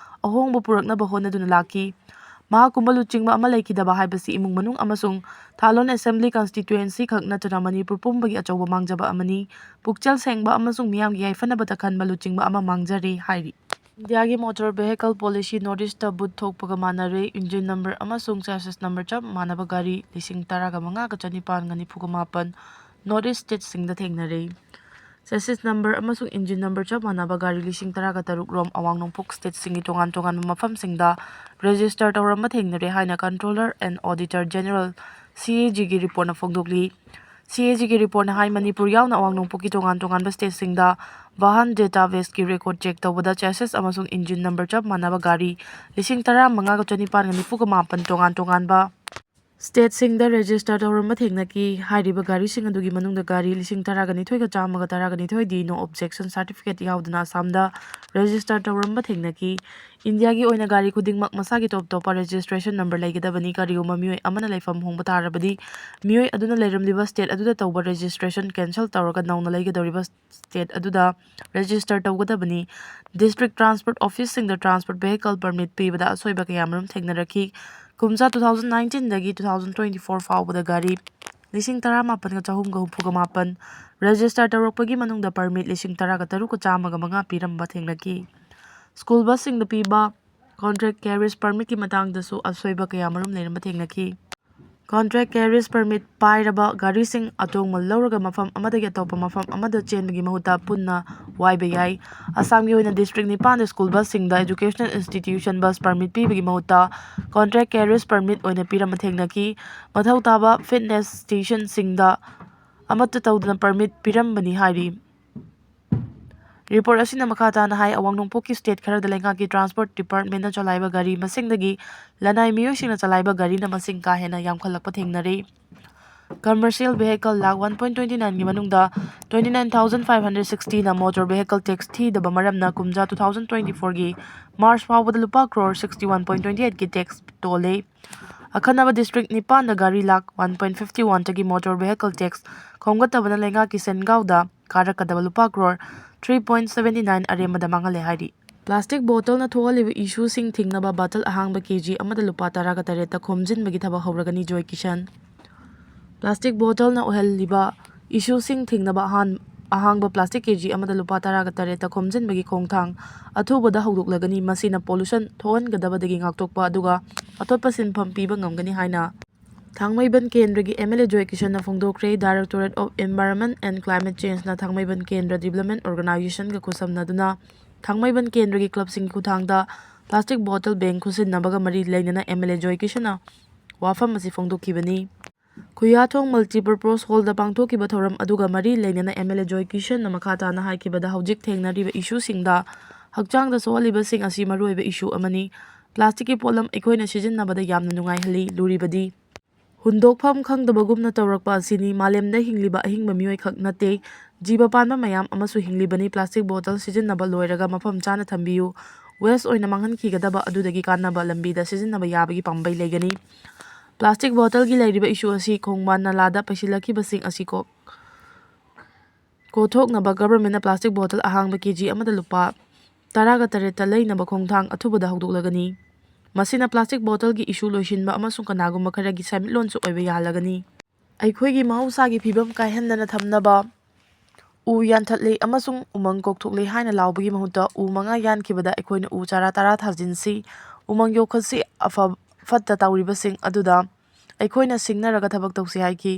ꯑꯍꯣꯡꯕ ꯄꯨꯔꯛꯅꯕ ꯍꯣꯠꯅꯗꯨꯅ ꯂꯥꯛꯈꯤ꯫ ꯃꯍꯥꯛꯀꯨꯝꯕ ꯂꯨꯆꯤꯡꯕ ꯑꯃ ꯂꯩꯈꯤꯗꯕ ꯍꯥꯏꯕꯁꯤ ꯏꯃꯨꯡ ꯃꯅꯨꯡ ꯑꯃꯁꯨꯡ ꯊꯥꯂꯣꯟ Assembly Constituency ꯈꯛ ꯅꯠꯇꯅ ꯃꯅꯤꯄꯨꯔ ꯄꯨꯝꯕꯒꯤ ꯑꯆꯧꯕ ꯃꯥꯡꯖꯕ ꯑꯃꯅꯤ꯫ ꯄꯨꯛꯆꯦꯜ ꯁꯦꯡꯕ ꯑꯃꯁꯨꯡ ꯃꯤꯌꯥꯝꯒꯤ ꯌꯥꯏꯐꯅꯕꯇ ꯈꯟꯕ ꯂꯨꯆꯤꯡꯕ ꯑꯃ ꯃꯥꯡꯖꯔꯦ ꯍꯥꯏꯔꯤ꯫ ꯏꯟꯗꯤꯌꯥꯒꯤ Motor Vehicle Policy North Eastꯇ ꯕꯨꯠ ꯊꯣꯛꯄꯒ ꯃꯥꯟꯅꯔꯦ꯫ Engine number ꯑꯃꯁꯨꯡ chassis number ꯆꯞ ꯃꯥꯟꯅꯕ ꯒꯥꯔꯤ ꯂꯤꯁꯤꯡ ꯇꯔꯥꯒ ꯃꯉꯥꯒ ꯆꯅꯤꯄꯥꯟꯒ ꯅꯤꯐꯨꯒ ꯃꯥꯄꯟ North East stateꯁꯤꯡꯗ ꯊꯦꯡꯅꯔꯦ꯫ Chassis number ꯑꯃꯁꯨꯡ engine number ꯆꯞ ꯃꯥꯟꯅꯕ ꯒꯥꯔꯤ ꯂꯤꯁꯤꯡ ꯇꯔꯥꯒ ꯇꯔꯨꯛ ꯔꯣꯝ ꯑꯋꯥꯡ ꯅꯣꯡꯄꯣꯛ stateꯁꯤꯡꯒꯤ ꯇꯣꯉꯥꯟ ꯇꯣꯉꯥꯟꯕ ꯃꯐꯝꯁꯤꯡꯗ register ꯇꯧꯔꯝꯕ ꯊꯦꯡꯅꯔꯦ ꯍꯥꯏꯅ Controller and Auditor General, CAGꯒꯤ reportꯅ ꯐꯣꯡꯗꯣꯛꯂꯤ꯫ CAGꯒꯤ reportꯅ ꯍꯥꯏ, ꯃꯅꯤꯄꯨꯔ ꯌꯥꯎꯅ ꯑꯋꯥꯡ ꯅꯣꯡꯄꯣꯛꯀꯤ ꯇꯣꯉꯥꯟ ꯇꯣꯉꯥꯟꯕ stateꯁꯤꯡꯗ ꯚꯥꯍꯟ databaseꯀꯤ record check ꯇꯧꯕꯗ chassis ꯑꯃꯁꯨꯡ engine number ꯆꯞ ꯃꯥꯟꯅꯕ ꯒꯥꯔꯤ ꯂꯤꯁꯤꯡ ꯇꯔꯥꯃꯉꯥꯒ ꯆꯅꯤꯄꯥꯟꯒ ꯅꯤꯐꯨꯒ ꯃꯥꯄꯟ ꯇꯣꯉꯥꯟ ꯇꯣꯉꯥꯟꯕ stateꯁꯤꯡꯗ register ꯇꯧꯔꯝꯕ ꯊꯦꯡꯅꯈꯤ꯫ ꯍꯥꯏꯔꯤꯕ ꯒꯥꯔꯤꯁꯤꯡ ꯑꯗꯨꯒꯤ ꯃꯅꯨꯡꯗ ꯒꯥꯔꯤ ꯂꯤꯁꯤꯡ ꯇꯔꯥꯒ ꯅꯤꯊꯣꯏꯒ ꯆꯥꯝꯃꯒ ꯇꯔꯥꯒ ꯅꯤꯊꯣꯏꯗꯤ no objection certificate ꯌꯥꯎꯗꯅ ꯑꯁꯥꯝꯗ register ꯇꯧꯔꯝꯕ ꯊꯦꯡꯅꯈꯤ꯫ ꯏꯟꯗꯤꯌꯥꯒꯤ ꯑꯣꯏꯅ ꯒꯥꯔꯤ ꯈꯨꯗꯤꯡꯃꯛ ꯃꯁꯥꯒꯤ ꯇꯣꯞ ꯇꯣꯞꯄ registration number ꯂꯩꯒꯗꯕꯅꯤ꯫ ꯀꯔꯤꯒꯨꯝꯕ ꯃꯤꯑꯣꯏ ꯑꯃꯅ ꯂꯩꯐꯝ ꯍꯣꯡꯕ ꯇꯥꯔꯕꯗꯤ, ꯃꯤꯑꯣꯏ ꯑꯗꯨꯅ ꯂꯩꯔꯝꯂꯤꯕ state ꯑꯗꯨꯗ ꯇꯧꯕ registration cancel ꯇꯧꯔꯒ ꯅꯧꯅ ꯂꯩꯒꯗꯧꯔꯤꯕ state ꯑꯗꯨꯗ register ꯇꯧꯒꯗꯕꯅꯤ꯫ District Transport Officeꯁꯤꯡꯗ transport vehicle permit ꯄꯤꯕꯗ ꯑꯁꯣꯏꯕ ꯀꯌꯥꯃꯔꯨꯝ ꯊꯦꯡꯅꯔꯛꯈꯤ꯫ ꯀꯨꯝꯖꯥ two thousand nineteenꯗꯒꯤ two thousand twenty-four ꯐꯥꯎꯕꯗ ꯒꯥꯔꯤ ꯂꯤꯁꯤꯡ ꯇꯔꯥꯃꯥꯄꯟꯒ ꯆꯍꯨꯝꯒ ꯍꯨꯝꯐꯨꯒ ꯃꯥꯄꯟ register ꯇꯧꯔꯛꯄꯒꯤ ꯃꯅꯨꯡꯗ permit ꯂꯤꯁꯤꯡ ꯇꯔꯥꯒ ꯇꯔꯨꯛꯀ ꯆꯥꯝꯃꯒ ꯃꯉꯥ ꯄꯤꯔꯝꯕ ꯊꯦꯡꯅꯈꯤ꯫ School busꯁꯤꯡꯗ ꯄꯤꯕ contract carriage permitꯀꯤ ꯃꯇꯥꯡꯗꯁꯨ ꯑꯁꯣꯏꯕ ꯀꯌꯥꯃꯔꯨꯝ ꯂꯩꯔꯝꯕ ꯊꯦꯡꯅꯈꯤ꯫ Contract carriage permit ꯄꯥꯏꯔꯕ ꯒꯥꯔꯤꯁꯤꯡ ꯑꯇꯣꯡꯕ ꯂꯧꯔꯒ ꯃꯐꯝ ꯑꯃꯗꯒꯤ ꯑꯇꯣꯞꯄ ꯃꯐꯝ ꯑꯃꯗ ꯆꯦꯟꯕꯒꯤ ꯃꯍꯨꯠꯇ ꯄꯨꯟꯅ ꯋꯥꯏꯕ ꯌꯥꯏ꯫ ꯑꯁꯥꯝꯒꯤ ꯑꯣꯏꯅ district ꯅꯤꯄꯥꯟꯗ school busꯁꯤꯡꯗ educational institution bus permit ꯄꯤꯕꯒꯤ ꯃꯍꯨꯠꯇ contract carriage permit ꯑꯣꯏꯅ ꯄꯤꯔꯝꯕ ꯊꯦꯡꯅꯈꯤ꯫ ꯃꯊꯧ ꯇꯥꯕ fitness stationꯁꯤꯡꯗ ꯑꯃꯠꯇ ꯇꯧꯗꯅ permit ꯄꯤꯔꯝꯕꯅꯤ ꯍꯥꯏꯔꯤ꯫ ꯔꯤꯄꯣꯔꯠ ꯑꯁꯤꯅ ꯃꯈꯥ ꯇꯥꯅ ꯍꯥꯏ, ꯑꯋꯥꯡ ꯅꯣꯡꯄꯣꯛꯀꯤ ꯁ꯭ꯇꯦꯠ ꯈꯔꯗ ꯂꯩꯉꯥꯛꯀꯤ ꯇ꯭ꯔꯥꯟꯁꯄꯣꯔꯠ ꯗꯤꯄꯥꯔꯠꯃꯦꯟꯅ ꯆꯂꯥꯏꯕ ꯒꯥꯔꯤ ꯃꯁꯤꯡꯗꯒꯤ ꯂꯅꯥꯏ ꯃꯤꯑꯣꯏꯁꯤꯡꯅ ꯆꯂꯥꯏꯕ ꯒꯥꯔꯤꯅ ꯃꯁꯤꯡ ꯀꯥ ꯍꯦꯟꯅ ꯌꯥꯝꯈꯠꯂꯛꯄ ꯊꯦꯡꯅꯔꯤ꯫ Commercial vehicle lakh one point twenty ꯅꯥꯏꯟꯒꯤ ꯃꯅꯨꯡꯗ twenty nine thousand five hundred ꯁꯤꯛꯁꯇꯤꯅ ꯃꯣꯇꯣꯔ ꯚꯦꯍꯤꯀꯜ ꯇꯦꯛꯁ ꯊꯤꯗꯕ ꯃꯔꯝꯅ ꯀꯨꯝꯖꯥ ꯇꯨ ꯊꯥꯎꯖꯟ ꯇ꯭ꯋꯦꯟꯇꯤ ꯐꯣꯔꯒꯤ ꯃꯥꯔꯆ ꯐꯥꯎꯕꯗ ꯂꯨꯄꯥ crore sixty one point twenty ꯑꯩꯠꯀꯤ ꯇꯦꯛꯁ ꯇꯣꯜꯂꯤ꯫ ꯑꯈꯟꯅꯕ ꯗꯤꯁꯇ꯭ꯔꯤꯛ ꯅꯤꯄꯥꯟꯗ ꯒꯥꯔꯤ ꯂꯥꯈ ꯋꯥꯟ ꯄꯣꯏꯟ ꯐꯤꯐꯇꯤ ꯋꯥꯟꯗꯒꯤ ꯃꯣꯇꯣꯔ ꯚꯦꯍꯤꯀꯜ ꯇꯦꯛꯁ ꯈꯣꯝꯒꯠꯇꯕꯅ ꯂꯩꯉꯥꯛꯀꯤ ꯁꯦꯟꯒꯥꯎꯗ ꯀꯥꯔꯛꯀꯗꯕ ꯂꯨꯄꯥ crore three point seventy nine ꯑꯔꯦꯝꯕꯗ ꯃꯥꯡꯍꯜꯂꯦ ꯍꯥꯏꯔꯤ꯫ ꯄ꯭ꯂꯥꯁꯇꯤꯛ ꯕꯣꯇꯜꯅ ꯊꯣꯛꯍꯜꯂꯤꯕ ꯏꯁꯨꯁꯤꯡ ꯊꯤꯡꯅꯕ ꯕꯥꯇꯜ ꯑꯍꯥꯡꯕ ꯀꯦ ꯖꯤ ꯑꯃꯗ ꯂꯨꯄꯥ ꯇꯔꯥꯒ ꯇꯔꯦꯠꯇ ꯈꯣꯝꯖꯤꯟꯕꯒꯤ ꯊꯕꯛ ꯍꯧꯔꯒꯅꯤ, ꯖꯣꯏ ꯀꯤꯁꯟ꯫ ꯄ꯭ꯂꯥꯁꯇꯤꯛ ꯕꯣꯇꯜꯅ ꯑꯣꯏꯍꯜꯂꯤꯕ ꯏꯁꯨꯁꯤꯡ ꯊꯤꯡꯅꯕ ꯑꯍꯥꯟ-, ꯑꯍꯥꯡꯕ ꯄ꯭ꯂꯥꯁꯇꯤꯛ ꯀꯦ ꯖꯤ ꯑꯃꯗ ꯂꯨꯄꯥ ꯇꯔꯥꯒ ꯇꯔꯦꯠꯇ ꯈꯣꯝꯖꯤꯟꯕꯒꯤ ꯈꯣꯡꯊꯥꯡ ꯑꯊꯨꯕꯗ ꯍꯧꯗꯣꯛꯂꯒꯅꯤ꯫ ꯃꯁꯤꯅ ꯄꯣꯂꯨꯁꯟ ꯊꯣꯛꯍꯟꯒꯗꯕꯗꯒꯤ ꯉꯥꯛꯊꯣꯛꯄ ꯑꯗꯨꯒ ꯑꯇꯣꯞꯄ ꯁꯤꯟꯐꯝ ꯄꯤꯕ ꯉꯝꯒꯅꯤ ꯍꯥꯏꯅ ꯊꯥꯡꯃꯩꯕꯟ ꯀꯦꯟꯗ꯭ꯔꯒꯤ ꯑꯦꯝ ꯑꯦꯜ ꯑꯦ ꯖꯣꯏ ꯀꯤꯁꯟꯅ ꯐꯣꯡꯗꯣꯛꯈ꯭ꯔꯦ꯫ Directorate of Environment and Climate Changeꯅ ꯊꯥꯡꯃꯩꯕꯟ ꯀꯦꯟꯗ꯭ꯔ ꯗꯤꯕ꯭ꯂꯞꯃꯦꯟ ꯑꯣꯔꯒꯅꯥꯏꯖꯦꯁꯟꯒ ꯈꯨꯠꯁꯝꯅꯗꯨꯅ ꯊꯥꯡꯃꯩꯕꯟ ꯀꯦꯟꯗ꯭ꯔꯒꯤ ꯀ꯭ꯂꯕꯁꯤꯡꯒꯤ ꯈꯨꯠꯊꯥꯡꯗ ꯄ꯭ꯂꯥꯁꯇꯤꯛ ꯕꯣꯇꯜ ꯕꯦꯟ ꯈꯨꯠꯁꯤꯟꯅꯕꯒ ꯃꯔꯤ ꯂꯩꯅꯅ ꯑꯦꯝ ꯑꯦꯜ ꯑꯦ ꯖꯣꯏ ꯀꯤꯁꯟꯅ ꯋꯥꯐꯝ ꯑꯁꯤ ꯐꯣꯡꯗꯣꯛꯈꯤꯕꯅꯤ꯫ ꯈꯨꯌꯥꯊꯣꯡ ꯃꯜꯇꯤꯄꯔꯄꯣꯁ ꯍꯣꯜꯗ ꯄꯥꯡꯊꯣꯛꯈꯤꯕ ꯊꯧꯔꯝ ꯑꯗꯨꯒ ꯃꯔꯤ ꯂꯩꯅꯅ ꯑꯦꯝ ꯑꯦꯜ ꯑꯦ ꯖꯣꯏ ꯀꯤꯁꯟꯅ ꯃꯈꯥ ꯇꯥꯅ ꯍꯥꯏꯈꯤꯕꯗ, ꯍꯧꯖꯤꯛ ꯊꯦꯡꯅꯔꯤꯕ ꯏꯁꯨꯁꯤꯡꯗ ꯍꯛꯆꯥꯡꯗ ꯁꯣꯛꯍꯜꯂꯤꯕꯁꯤꯡ ꯑꯁꯤ ꯃꯔꯨꯑꯣꯏꯕ ꯏꯁꯨ ꯑꯃꯅꯤ꯫ ꯄ꯭ꯂꯥꯁꯇꯤꯛꯀꯤ ꯄꯣꯠꯂꯝ ꯑꯩꯈꯣꯏꯅ ꯁꯤꯖꯤꯟꯅꯕꯗ ꯌꯥꯝꯅ ꯅꯨꯡꯉꯥꯏꯍꯜꯂꯤ꯫ ꯂꯨꯔꯤꯕꯗꯤ ꯍꯨꯟꯗꯣꯛꯐꯝ ꯈꯪꯗꯕꯒꯨꯝꯅ ꯇꯧꯔꯛꯄ ꯑꯁꯤꯅꯤ꯫ ꯃꯥꯂꯦꯝꯗ ꯍꯤꯡꯂꯤꯕ ꯑꯍꯤꯡꯕ ꯃꯤꯑꯣꯏ ꯈꯛ ꯅꯠꯇꯦ, ꯖꯤꯕ ꯄꯥꯟꯕ ꯃꯌꯥꯝ ꯑꯃꯁꯨ ꯍꯤꯡꯂꯤꯕꯅꯤ꯫ ꯄ꯭ꯂꯥꯁꯇꯤꯛ ꯕꯣꯇꯜ ꯁꯤꯖꯤꯟꯅꯕ ꯂꯣꯏꯔꯒ ꯃꯐꯝ ꯆꯥꯅ ꯊꯝꯕꯤꯌꯨ꯫ ꯋꯦꯁ ꯑꯣꯏꯅ ꯃꯥꯡꯍꯟꯈꯤꯒꯗꯕ ꯑꯗꯨꯗꯒꯤ ꯀꯥꯟꯅꯕ ꯂꯝꯕꯤꯗ ꯁꯤꯖꯤꯟꯅꯕ ꯌꯥꯕꯒꯤ ꯄꯥꯝꯕꯩ ꯂꯩꯒꯅꯤ꯫ ꯄ꯭ꯂꯥꯁꯇꯤꯛ ꯕꯣꯇꯜꯒꯤ ꯂꯩꯔꯤꯕ ꯏꯁꯨ ꯑꯁꯤ ꯈꯣꯡꯕꯥꯟ ꯅꯂꯥꯗ ꯄꯩꯁꯤꯜꯂꯛꯈꯤꯕꯁꯤꯡ ꯑꯁꯤ ꯀꯣꯛ-, ꯀꯣꯛꯊꯣꯛꯅꯕ ꯒꯚꯔꯟꯃꯦꯟꯠꯅ ꯄ꯭ꯂꯥꯁꯇꯤꯛ ꯕꯣꯇꯜ ꯑꯍꯥꯡꯕ ꯀꯦ ꯖꯤ ꯑꯃꯗ ꯂꯨꯄꯥ ꯇꯔꯥꯒ ꯇꯔꯦꯠꯇ ꯂꯩꯅꯕ ꯈꯣꯡꯊꯥꯡ ꯑꯊꯨꯕꯗ ꯍꯧꯗꯣꯛꯂꯒꯅꯤ꯫ ꯃꯁꯤꯅ ꯄ꯭ꯂꯥꯁꯇꯤꯛ ꯕꯣꯇꯜꯒꯤ ꯏꯁꯨ ꯂꯣꯏꯁꯤꯟꯕ ꯑꯃꯁꯨꯡ ꯀꯅꯥꯒꯨꯝꯕ ꯈꯔꯒꯤ ꯁꯦꯟꯃꯤꯠꯂꯣꯟꯁꯨ ꯑꯣꯏꯕ ꯌꯥꯍꯜꯂꯒꯅꯤ꯫ ꯑꯩꯈꯣꯏꯒꯤ ꯃꯍꯧꯁꯥꯒꯤ ꯐꯤꯕꯝ ꯀꯥꯏꯍꯟꯗꯅ ꯊꯝꯅꯕ ꯎ ꯌꯥꯟꯊꯠꯂꯤ ꯑꯃꯁꯨꯡ ꯎꯃꯪ ꯀꯣꯛꯊꯣꯛꯂꯤ ꯍꯥꯏꯅ ꯂꯥꯎꯕꯒꯤ ꯃꯍꯨꯠꯇ ꯎ ꯃꯉꯥ ꯌꯥꯟꯈꯤꯕꯗ ꯑꯩꯈꯣꯏꯅ ꯎ ꯆꯥꯔꯥ ꯇꯔꯥ ꯊꯥꯖꯤꯟꯁꯤ꯫ ꯎꯃꯪ ꯌꯣꯛꯈꯠꯁꯤ, ꯑꯐ-, ꯐꯠꯇ ꯇꯧꯔꯤꯕꯁꯤꯡ ꯑꯗꯨꯗ ꯑꯩꯈꯣꯏꯅ ꯁꯤꯡꯅꯔꯒ ꯊꯕꯛ ꯇꯧꯁꯤ ꯍꯥꯏꯈꯤ꯫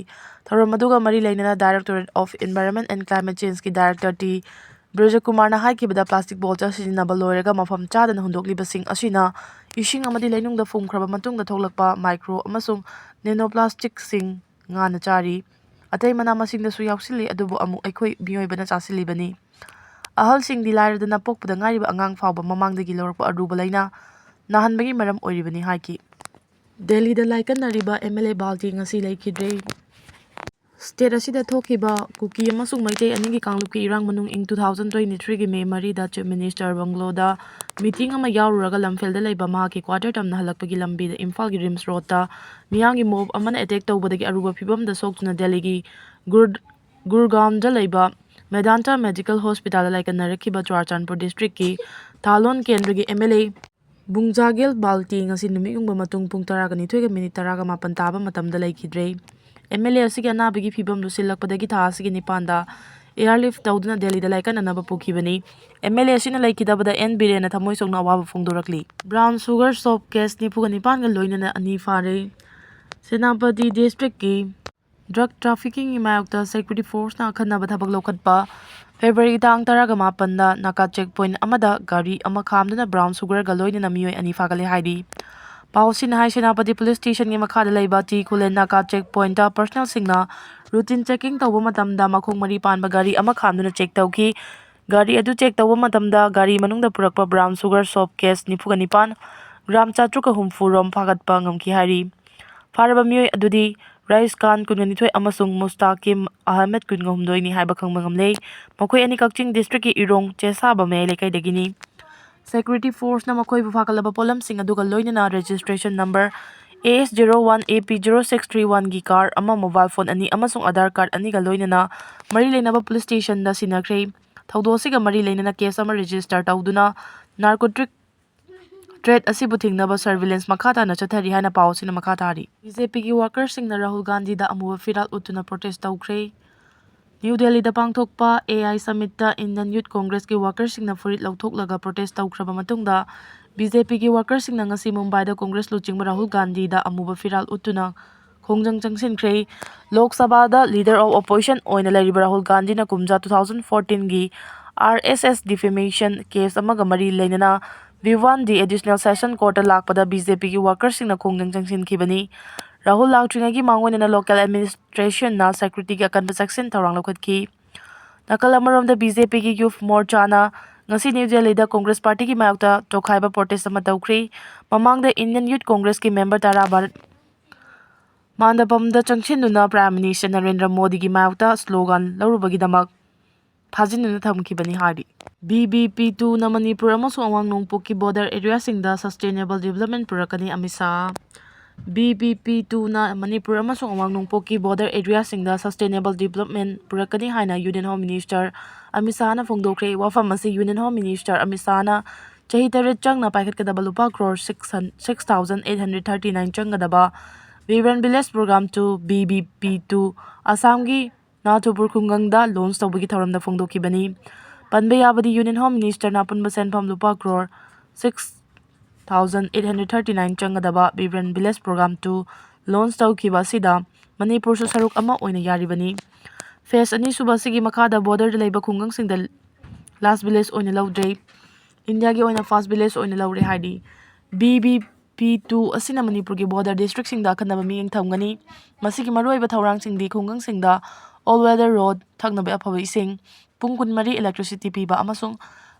ꯊꯧꯔꯝ ꯑꯗꯨꯒ ꯃꯔꯤ ꯂꯩꯅꯅ Directorate of Environment and Climate Changeꯀꯤ Director ꯇꯤ ꯕ꯭ꯔꯖꯀꯨꯃꯥꯔꯅ ꯍꯥꯏꯈꯤꯕꯗ, ꯄ꯭ꯂꯥꯁꯇꯤꯛ ꯕꯣꯇꯜ ꯁꯤꯖꯤꯟꯅꯕ ꯂꯣꯏꯔꯒ ꯃꯐꯝ ꯆꯥꯗꯅ ꯍꯨꯟꯗꯣꯛꯂꯤꯕꯁꯤꯡ ꯑꯁꯤꯅ ꯏꯁꯤꯡ ꯑꯃꯗꯤ ꯂꯩꯅꯨꯡꯗ ꯐꯨꯝꯈ꯭ꯔꯕ ꯃꯇꯨꯡꯗ ꯊꯣꯛꯂꯛꯄ ꯃꯥꯏꯀ꯭ꯔꯣ ꯑꯃꯁꯨꯡ ꯅꯦꯅꯣ ꯄ꯭ꯂꯥꯁꯇꯤꯛꯁꯤꯡ ꯉꯥꯅ ꯆꯥꯔꯤ꯫ ꯑꯇꯩ ꯃꯅꯥ ꯃꯁꯤꯡꯗꯁꯨ ꯌꯥꯎꯁꯤꯜꯂꯤ, ꯑꯗꯨꯕꯨ ꯑꯃꯨꯛ ꯑꯩꯈꯣꯏ ꯃꯤꯑꯣꯏꯕꯅ ꯆꯥꯁꯤꯜꯂꯤꯕꯅꯤ꯫ ꯑꯍꯜꯁꯤꯡꯗꯤ ꯂꯥꯏꯔꯗꯅ ꯄꯣꯛꯄꯗ ꯉꯥꯏꯔꯤꯕ ꯑꯉꯥꯡ ꯐꯥꯎꯕ ꯃꯃꯥꯡꯗꯒꯤ ꯂꯧꯔꯛꯄ ꯑꯔꯨꯕ ꯂꯥꯏꯅꯥ ꯅꯥꯍꯟꯕꯒꯤ ꯃꯔꯝ ꯑꯣꯏꯔꯤꯕꯅꯤ ꯍꯥꯏꯈꯤ꯫ ꯗꯦꯜꯂꯤꯗ ꯂꯥꯏꯀꯠꯅꯔꯤꯕ ꯑꯦꯝ ꯑꯦꯜ ꯑꯦ ꯕꯥꯜꯇꯤ ꯉꯁꯤ ꯂꯩꯈꯤꯗ꯭ꯔꯦ꯫ ꯁ꯭ꯇꯦꯠ ꯑꯁꯤꯗ ꯊꯣꯛꯈꯤꯕ ꯀꯨꯀꯤ ꯑꯃꯁꯨꯡ ꯃꯩꯇꯩ ꯑꯅꯤꯒꯤ ꯀꯥꯡꯂꯨꯞꯀꯤ ꯏꯔꯥꯡ ꯃꯅꯨꯡ ꯏꯪ two thousand twenty threeꯒꯤ ꯃꯦ ꯃꯔꯤꯗ ꯆꯤꯐ ꯃꯤꯅꯤꯁꯇꯔ ꯕꯪꯒ꯭ꯂꯣꯗ ꯃꯤꯇꯤꯡ ꯑꯃ ꯌꯥꯎꯔꯨꯔꯒ ꯂꯝꯐꯦꯜꯗ ꯂꯩꯕ ꯃꯍꯥꯛꯀꯤ ꯀ꯭ꯋꯥꯇꯔ ꯇꯝꯅ ꯍꯜꯂꯛꯄꯒꯤ ꯂꯝꯕꯤꯗ ꯏꯝꯐꯥꯜꯒꯤ ꯔꯤꯝꯁ ꯔꯣꯗꯇ ꯃꯤꯌꯥꯝꯒꯤ ꯃꯣꯕ ꯑꯃꯅ ꯑꯦꯇꯦꯛ ꯇꯧꯕꯗꯒꯤ ꯑꯔꯨꯕ ꯐꯤꯕꯝꯗ ꯁꯣꯛꯇꯨꯅ ꯗꯦꯜꯂꯤꯒꯤ ꯒꯨꯔ-, ꯒꯨꯔꯒꯥꯎꯟꯗ ꯂꯩꯕ ꯃꯦꯗꯥꯟꯇ ꯃꯦꯗꯤꯀꯦꯜ ꯍꯣꯁꯄꯤꯇꯥꯜꯗ ꯂꯥꯏꯀꯠꯅꯔꯛꯈꯤꯕ ꯆꯨꯔꯥꯆꯥꯟꯄꯨꯔ ꯗꯤꯁꯇ꯭ꯔꯤꯛꯀꯤ ꯊꯥꯂꯣꯟ ꯀꯦꯟꯗ꯭ꯔꯒꯤ ꯑꯦꯝ ꯑꯦꯜ ꯑꯦ ꯕꯨꯡꯖꯥꯒꯦꯜ ꯕꯥꯜꯇꯤ ꯉꯁꯤ ꯅꯨꯃꯤꯠ ꯌꯨꯡꯕ ꯃꯇꯨꯡ ꯄꯨꯡ ꯇꯔꯥꯒ ꯅꯤꯊꯣꯏꯒ ꯃꯤꯅꯤꯠ ꯇꯔꯥꯒ ꯃꯥꯄꯟ ꯇꯥꯕ ꯃꯇꯝꯗ ꯂꯩꯈꯤꯗ꯭ꯔꯦ꯫ ꯑꯦꯝ ꯑꯦꯜ ꯑꯦ ꯑꯁꯤꯒꯤ ꯑꯅꯥꯕꯒꯤ ꯐꯤꯕꯝ ꯂꯨꯁꯤꯜꯂꯛꯄꯗꯒꯤ ꯊꯥ ꯑꯁꯤꯒꯤ ꯅꯤꯄꯥꯟꯗ ꯑꯦꯌꯥꯔꯂꯤꯐ ꯇꯧꯗꯨꯅ ꯗꯦꯜꯂꯤꯗ ꯂꯥꯏꯀꯠꯅꯅꯕ ꯄꯨꯈꯤꯕꯅꯤ꯫ ꯑꯦꯝ ꯑꯦꯜ ꯑꯦ ꯑꯁꯤꯅ ꯂꯩꯈꯤꯗꯕꯗ ꯑꯦꯟ ꯕꯤꯔꯦꯟꯅ ꯊꯃꯣꯏ ꯁꯣꯛꯅ ꯑꯋꯥꯕ ꯐꯣꯡꯗꯣꯔꯛꯂꯤ꯫ ꯕ꯭ꯔꯥꯎꯟ ꯁꯨꯒꯔ ꯁꯣꯞ ꯀꯦꯁ ꯅꯤꯐꯨꯒ ꯅꯤꯄꯥꯟꯒ ꯂꯣꯏꯅꯅ ꯑꯅꯤ ꯐꯥꯔꯦ꯫ ꯁꯦꯅꯥꯄꯇꯤ ꯗꯤꯁꯇ꯭ꯔꯤꯛꯀꯤ ꯗ꯭ꯔꯒ ꯇ꯭ꯔꯥꯐꯤꯀꯤꯡꯒꯤ ꯃꯥꯌꯣꯛꯇ ꯁꯦꯀ꯭ꯌꯨꯔꯤꯇꯤ ꯐꯣꯔꯁꯅ ꯑꯈꯟꯅꯕ ꯊꯕꯛ ꯂꯧꯈꯠꯄ꯫ ꯐꯦꯕ꯭ꯔꯨꯋꯥꯔꯤ ꯇꯥꯡ ꯇꯔꯥꯒ ꯃꯥꯄꯟꯗ ꯅꯥꯀꯥ ꯆꯦꯛ ꯄꯣꯏꯟꯠ ꯑꯃꯗ ꯒꯥꯔꯤ ꯑꯃ ꯈꯥꯝꯗꯨꯅ ꯕ꯭ꯔꯥꯎꯟ ꯁꯨꯒꯔꯒ ꯂꯣꯏꯅꯅ ꯃꯤꯑꯣꯏ ꯑꯅꯤ ꯐꯥꯒꯠꯂꯦ ꯍꯥꯏꯔꯤ꯫ ꯄꯥꯎꯁꯤꯅ ꯍꯥꯏ, ꯁꯦꯅꯥꯄꯇꯤ ꯄꯨꯂꯤꯁ ꯁ꯭ꯇꯦꯁꯟꯒꯤ ꯃꯈꯥꯗ ꯂꯩꯕ ꯇꯤ ꯈꯨꯂꯦꯟ ꯅꯥꯀꯥ ꯆꯦꯛ ꯄꯣꯏꯟꯠꯇ ꯄꯔꯁꯅꯦꯜꯁꯤꯡꯅ ꯔꯨꯇꯤꯟ ꯆꯦꯀꯤꯡ ꯇꯧꯕ ꯃꯇꯝꯗ ꯃꯈꯣꯡ ꯃꯔꯤ ꯄꯥꯟꯕ ꯒꯥꯔꯤ ꯑꯃ ꯈꯥꯝꯗꯨꯅ ꯆꯦꯛ ꯇꯧꯈꯤ꯫ ꯒꯥꯔꯤ ꯑꯗꯨ ꯆꯦꯛ ꯇꯧꯕ ꯃꯇꯝꯗ ꯒꯥꯔꯤ ꯃꯅꯨꯡꯗ ꯄꯨꯔꯛꯄ ꯕ꯭ꯔꯥꯎꯟ ꯁꯨꯒꯔ ꯁꯣꯞ ꯀꯦꯁ ꯅꯤꯐꯨꯒ ꯅꯤꯄꯥꯟ, ꯒ꯭ꯔꯥꯝ ꯆꯥꯇ꯭ꯔꯨꯛꯀ ꯍꯨꯝꯐꯨ ꯔꯣꯝ ꯐꯥꯒꯠꯄ ꯉꯝꯈꯤ ꯍꯥꯏꯔꯤ꯫ ꯐꯥꯔꯕ ꯃꯤꯑꯣꯏ ꯑꯗꯨꯗꯤ ꯔꯥꯏꯁ ꯈꯥꯟ, ꯀꯨꯟꯒ ꯅꯤꯊꯣꯏ, ꯑꯃꯁꯨꯡ ꯃꯨꯁꯇꯥꯀꯤꯝ ꯑꯍꯃꯗ, ꯀꯨꯟꯒ ꯍꯨꯝꯗꯣꯏꯅꯤ ꯍꯥꯏꯕ ꯈꯪꯕ ꯉꯝꯂꯦ꯫ ꯃꯈꯣꯏ ꯑꯅꯤ ꯀꯛꯆꯤꯡ ꯗꯤꯁꯇ꯭ꯔꯤꯛꯀꯤ ꯏꯔꯣꯡ ꯆꯦꯁꯥꯕ ꯃꯌꯥꯏ ꯂꯩꯀꯥꯏꯗꯒꯤꯅꯤ꯫ ꯁꯦꯀ꯭ꯌꯨꯔꯤꯇꯤ ꯐꯣꯔꯁꯅ ꯃꯈꯣꯏꯕꯨ ꯐꯥꯒꯠꯂꯕ ꯄꯣꯠꯂꯝꯁꯤꯡ ꯑꯗꯨꯒ ꯂꯣꯏꯅꯅ registration number A S zero one A P zero six three one ꯒꯤ ꯀꯥꯔ ꯑꯃ, ꯃꯣꯕꯥꯏꯜ ꯐꯣꯟ ꯑꯅꯤ ꯑꯃꯁꯨꯡ ꯑꯥꯙꯥꯔ ꯀꯥꯔꯗ ꯑꯅꯤꯒ ꯂꯣꯏꯅꯅ ꯃꯔꯤ ꯂꯩꯅꯕ ꯄꯨꯂꯤꯁ ꯁ꯭ꯇꯦꯁꯟꯗ ꯁꯤꯟꯅꯈ꯭ꯔꯦ꯫ ꯊꯧꯗꯣꯛ ꯑꯁꯤꯒ ꯃꯔꯤ ꯂꯩꯅꯅ ꯀꯦꯁ ꯑꯃ ꯔꯦꯖꯤꯁꯇꯔ ꯇꯧꯗꯨꯅ ꯅꯥꯔꯀꯣꯇꯤꯛ ꯇ꯭ꯔꯦꯗ ꯑꯁꯤꯕꯨ ꯊꯤꯡꯅꯕ ꯁꯔꯚꯤꯂꯦꯟꯁ ꯃꯈꯥ ꯇꯥꯅ ꯆꯠꯊꯔꯤ ꯍꯥꯏꯅ ꯄꯥꯎ ꯑꯁꯤꯅ ꯃꯈꯥ ꯇꯥꯔꯤ꯫ ꯕꯤ ꯖꯦ ꯄꯤꯒꯤ ꯋꯥꯀꯔꯁꯤꯡꯅ ꯔꯥꯍꯨꯜ ꯒꯥꯟꯙꯤꯗ ꯑꯃꯨꯕ ꯐꯤꯔꯥꯜ ꯎꯠꯇꯨꯅ ꯄ꯭ꯔꯣꯇꯦꯁ ꯇꯧꯈ꯭ꯔꯦ꯫ ꯅ꯭ꯌꯨ ꯗꯦꯜꯂꯤꯗ ꯄꯥꯡꯊꯣꯛꯄ A I ꯁꯃꯤꯠꯇ ꯏꯟꯗꯤꯌꯟ ꯌꯨꯊ ꯀꯣꯡꯒ꯭ꯔꯦꯁꯀꯤ ꯋꯥꯀꯔꯁꯤꯡꯅ ꯐꯨꯔꯤꯠ ꯂꯧꯊꯣꯛꯂꯒ ꯄ꯭ꯔꯣꯇꯦꯁ ꯇꯧꯈ꯭ꯔꯕ ꯃꯇꯨꯡꯗ, ꯕꯤ ꯖꯦ ꯄꯤꯒꯤ ꯋꯥꯀꯔꯁꯤꯡꯅ ꯉꯁꯤ ꯃꯨꯝꯕꯥꯏꯗ ꯀꯣꯡꯒ꯭ꯔꯦꯁ ꯂꯨꯆꯤꯡꯕ ꯔꯥꯍꯨꯜ ꯒꯥꯟꯙꯤꯗ ꯑꯃꯨꯕ ꯐꯤꯔꯥꯜ ꯎꯠꯇꯨꯅ ꯈꯣꯡꯖꯪ ꯆꯪꯁꯤꯟꯈ꯭ꯔꯦ꯫ ꯂꯣꯛ ꯁꯚꯥꯗ Leader of Opposition ꯑꯣꯏꯅ ꯂꯩꯔꯤꯕ ꯔꯥꯍꯨꯜ ꯒꯥꯟꯙꯤꯅ ꯀꯨꯝꯖꯥ two thousand fourteen ꯒꯤ R S S defamation case ꯑꯃꯒ ꯃꯔꯤ ꯂꯩꯅꯅ ꯚꯤꯋꯥꯟꯗꯤ Additional Session Court ꯇ ꯂꯥꯛꯄꯗ ꯕꯤ ꯖꯦ ꯄꯤꯒꯤ ꯋꯥꯀꯔꯁꯤꯡꯅ ꯈꯣꯡꯖꯪ ꯆꯪꯁꯤꯟꯈꯤꯕꯅꯤ꯫ ꯔꯥꯍꯨꯜ ꯂꯥꯛꯇ꯭ꯔꯤꯉꯩꯒꯤ ꯃꯥꯡꯑꯣꯏꯅꯅ local administration ꯅ ꯁꯦꯀ꯭ꯌꯨꯔꯤꯇꯤꯒꯤ ꯑꯀꯟꯕ ꯆꯦꯛꯁꯤꯟ ꯊꯧꯔꯥꯡ ꯂꯧꯈꯠꯈꯤ꯫ ꯅꯥꯀꯜ ꯑꯃꯔꯣꯝꯗ, ꯕꯤ ꯖꯦ ꯄꯤꯒꯤ ꯌꯨꯊ ꯃꯣꯔꯆꯥꯅ ꯉꯁꯤ ꯅ꯭ꯌꯨ ꯗꯦꯜꯂꯤꯗ ꯀꯣꯡꯒ꯭ꯔꯦꯁ ꯄꯥꯔꯇꯤꯒꯤ ꯃꯥꯌꯣꯛꯇ ꯇꯣꯈꯥꯏꯕ ꯄ꯭ꯔꯣꯇꯦꯁ ꯑꯃ ꯇꯧꯈ꯭ꯔꯤ꯫ ꯃꯃꯥꯡꯗ ꯏꯟꯗꯤꯌꯟ ꯌꯨꯊ ꯀꯣꯡꯒ꯭ꯔꯦꯁꯀꯤ ꯃꯦꯝꯕꯔ ꯇꯔꯥ ꯚꯥꯔꯠ ꯃꯥꯟꯗꯄꯝꯗ ꯆꯪꯁꯤꯟꯗꯨꯅ ꯄ꯭ꯔꯥꯏꯝ ꯃꯤꯅꯤꯁꯇꯔ ꯅꯔꯦꯟꯗ꯭ꯔ ꯃꯣꯗꯤꯒꯤ ꯃꯥꯌꯣꯛꯇ ꯁ꯭ꯂꯣꯒꯥꯟ ꯂꯧꯔꯨꯕꯒꯤꯗꯃꯛ ꯐꯥꯖꯤꯟꯗꯨꯅ ꯊꯝꯈꯤꯕꯅꯤ ꯍꯥꯏꯔꯤ꯫ ꯕꯤ ꯕꯤ ꯄꯤ ꯇꯨꯅ ꯃꯅꯤꯄꯨꯔ ꯑꯃꯁꯨꯡ ꯑꯋꯥꯡ ꯅꯣꯡꯄꯣꯛꯀꯤ ꯕꯣꯔꯗꯔ ꯑꯦꯔꯤꯌꯥꯁꯤꯡꯗ ꯁꯁꯇꯦꯅꯦꯕꯜ ꯗꯤꯕꯂꯞꯃꯦꯟ ꯄꯨꯔꯛꯀꯅꯤ, Amit Shah. V V P ꯇꯨꯅ ꯃꯅꯤꯄꯨꯔ ꯑꯃꯁꯨꯡ ꯑꯋꯥꯡ ꯅꯣꯡꯄꯣꯛꯀꯤ ꯕꯣꯔꯗꯔ ꯑꯦꯔꯤꯌꯥꯁꯤꯡꯗ ꯁꯁꯇꯦꯅꯦꯕꯜ ꯗꯤꯕꯂꯞꯃꯦꯟ ꯄꯨꯔꯛꯀꯅꯤ ꯍꯥꯏꯅ ꯌꯨꯅꯤꯌꯟ ꯍꯣꯝ ꯃꯤꯅꯤꯁꯇꯔ ꯑꯃꯤꯠ ꯁꯥꯍꯅ ꯐꯣꯡꯗꯣꯛꯈ꯭ꯔꯦ꯫ ꯋꯥꯐꯝ ꯑꯁꯤ ꯌꯨꯅꯤꯌꯟ ꯍꯣꯝ ꯃꯤꯅꯤꯁꯇꯔ ꯑꯃꯤꯠ ꯁꯥꯍꯅ ꯆꯍꯤ ꯇꯔꯦꯠ ꯆꯪꯅ ꯄꯥꯏꯈꯠꯀꯗꯕ ꯂꯨꯄꯥ crore six six thousand eight hundred thirty nine ꯆꯪꯒꯗꯕ vibrant village programme two, V V P two, ꯑꯁꯥꯝꯒꯤ ꯅꯥꯊꯨꯄꯨꯔ ꯈꯨꯡꯒꯪꯗ ꯂꯣꯟꯆ ꯇꯧꯕꯒꯤ ꯊꯧꯔꯝꯗ ꯐꯣꯡꯗꯣꯛꯈꯤꯕꯅꯤ꯫ ꯄꯟꯕ ꯌꯥꯕꯗꯤ, ꯌꯨꯅꯤꯌꯟ ꯍꯣꯝ ꯃꯤꯅꯤꯁꯇꯔꯅ ꯑꯄꯨꯟꯕ ꯁꯦꯟꯐꯝ ꯂꯨꯄꯥ crore six thousand eight hundred thirty nine ꯆꯪꯒꯗꯕ vibrant village programme two launch ꯇꯧꯈꯤꯕ ꯑꯁꯤꯗ ꯃꯅꯤꯄꯨꯔꯁꯨ ꯁꯔꯨꯛ ꯑꯃ ꯑꯣꯏꯅ ꯌꯥꯔꯤꯕꯅꯤ꯫ ꯐꯦꯁ ꯑꯅꯤꯁꯨꯕ ꯑꯁꯤꯒꯤ ꯃꯈꯥꯗ ꯕꯣꯔꯗꯔꯗ ꯂꯩꯕ ꯈꯨꯡꯒꯪꯁꯤꯡꯗ ꯂꯥꯁ ꯚꯤꯂꯦꯖ ꯑꯣꯏꯅ ꯂꯧꯗ꯭ꯔꯦ꯫ ꯏꯟꯗꯤꯌꯥꯒꯤ ꯑꯣꯏꯅ ꯐꯥꯔꯁ ꯚꯤꯂꯦꯖ ꯑꯣꯏꯅ ꯂꯧꯔꯦ ꯍꯥꯏꯔꯤ꯫ ꯕꯤ ꯕꯤ ꯄꯤ ꯇꯨ ꯑꯁꯤꯅ ꯃꯅꯤꯄꯨꯔꯒꯤ ꯕꯣꯔꯗꯔ ꯗꯤꯁꯇ꯭ꯔꯤꯛꯁꯤꯡꯗ ꯑꯈꯟꯅꯕ ꯃꯤꯠꯌꯦꯡ ꯊꯝꯒꯅꯤ꯫ ꯃꯁꯤꯒꯤ ꯃꯔꯨꯑꯣꯏꯕ ꯊꯧꯔꯥꯡꯁꯤꯡꯗꯤ ꯈꯨꯡꯒꯪꯁꯤꯡꯗ ꯑꯣꯜ ꯋꯦꯗꯔ ꯔꯣꯗ, ꯊꯛꯅꯕ ꯑꯐꯕ ꯏꯁꯤꯡ, ꯄꯨꯡ ꯀꯨꯟꯃꯔꯤ ꯏꯂꯦꯛꯇ꯭ꯔꯤꯁꯤꯇꯤ ꯄꯤꯕ ꯑꯃꯁꯨꯡ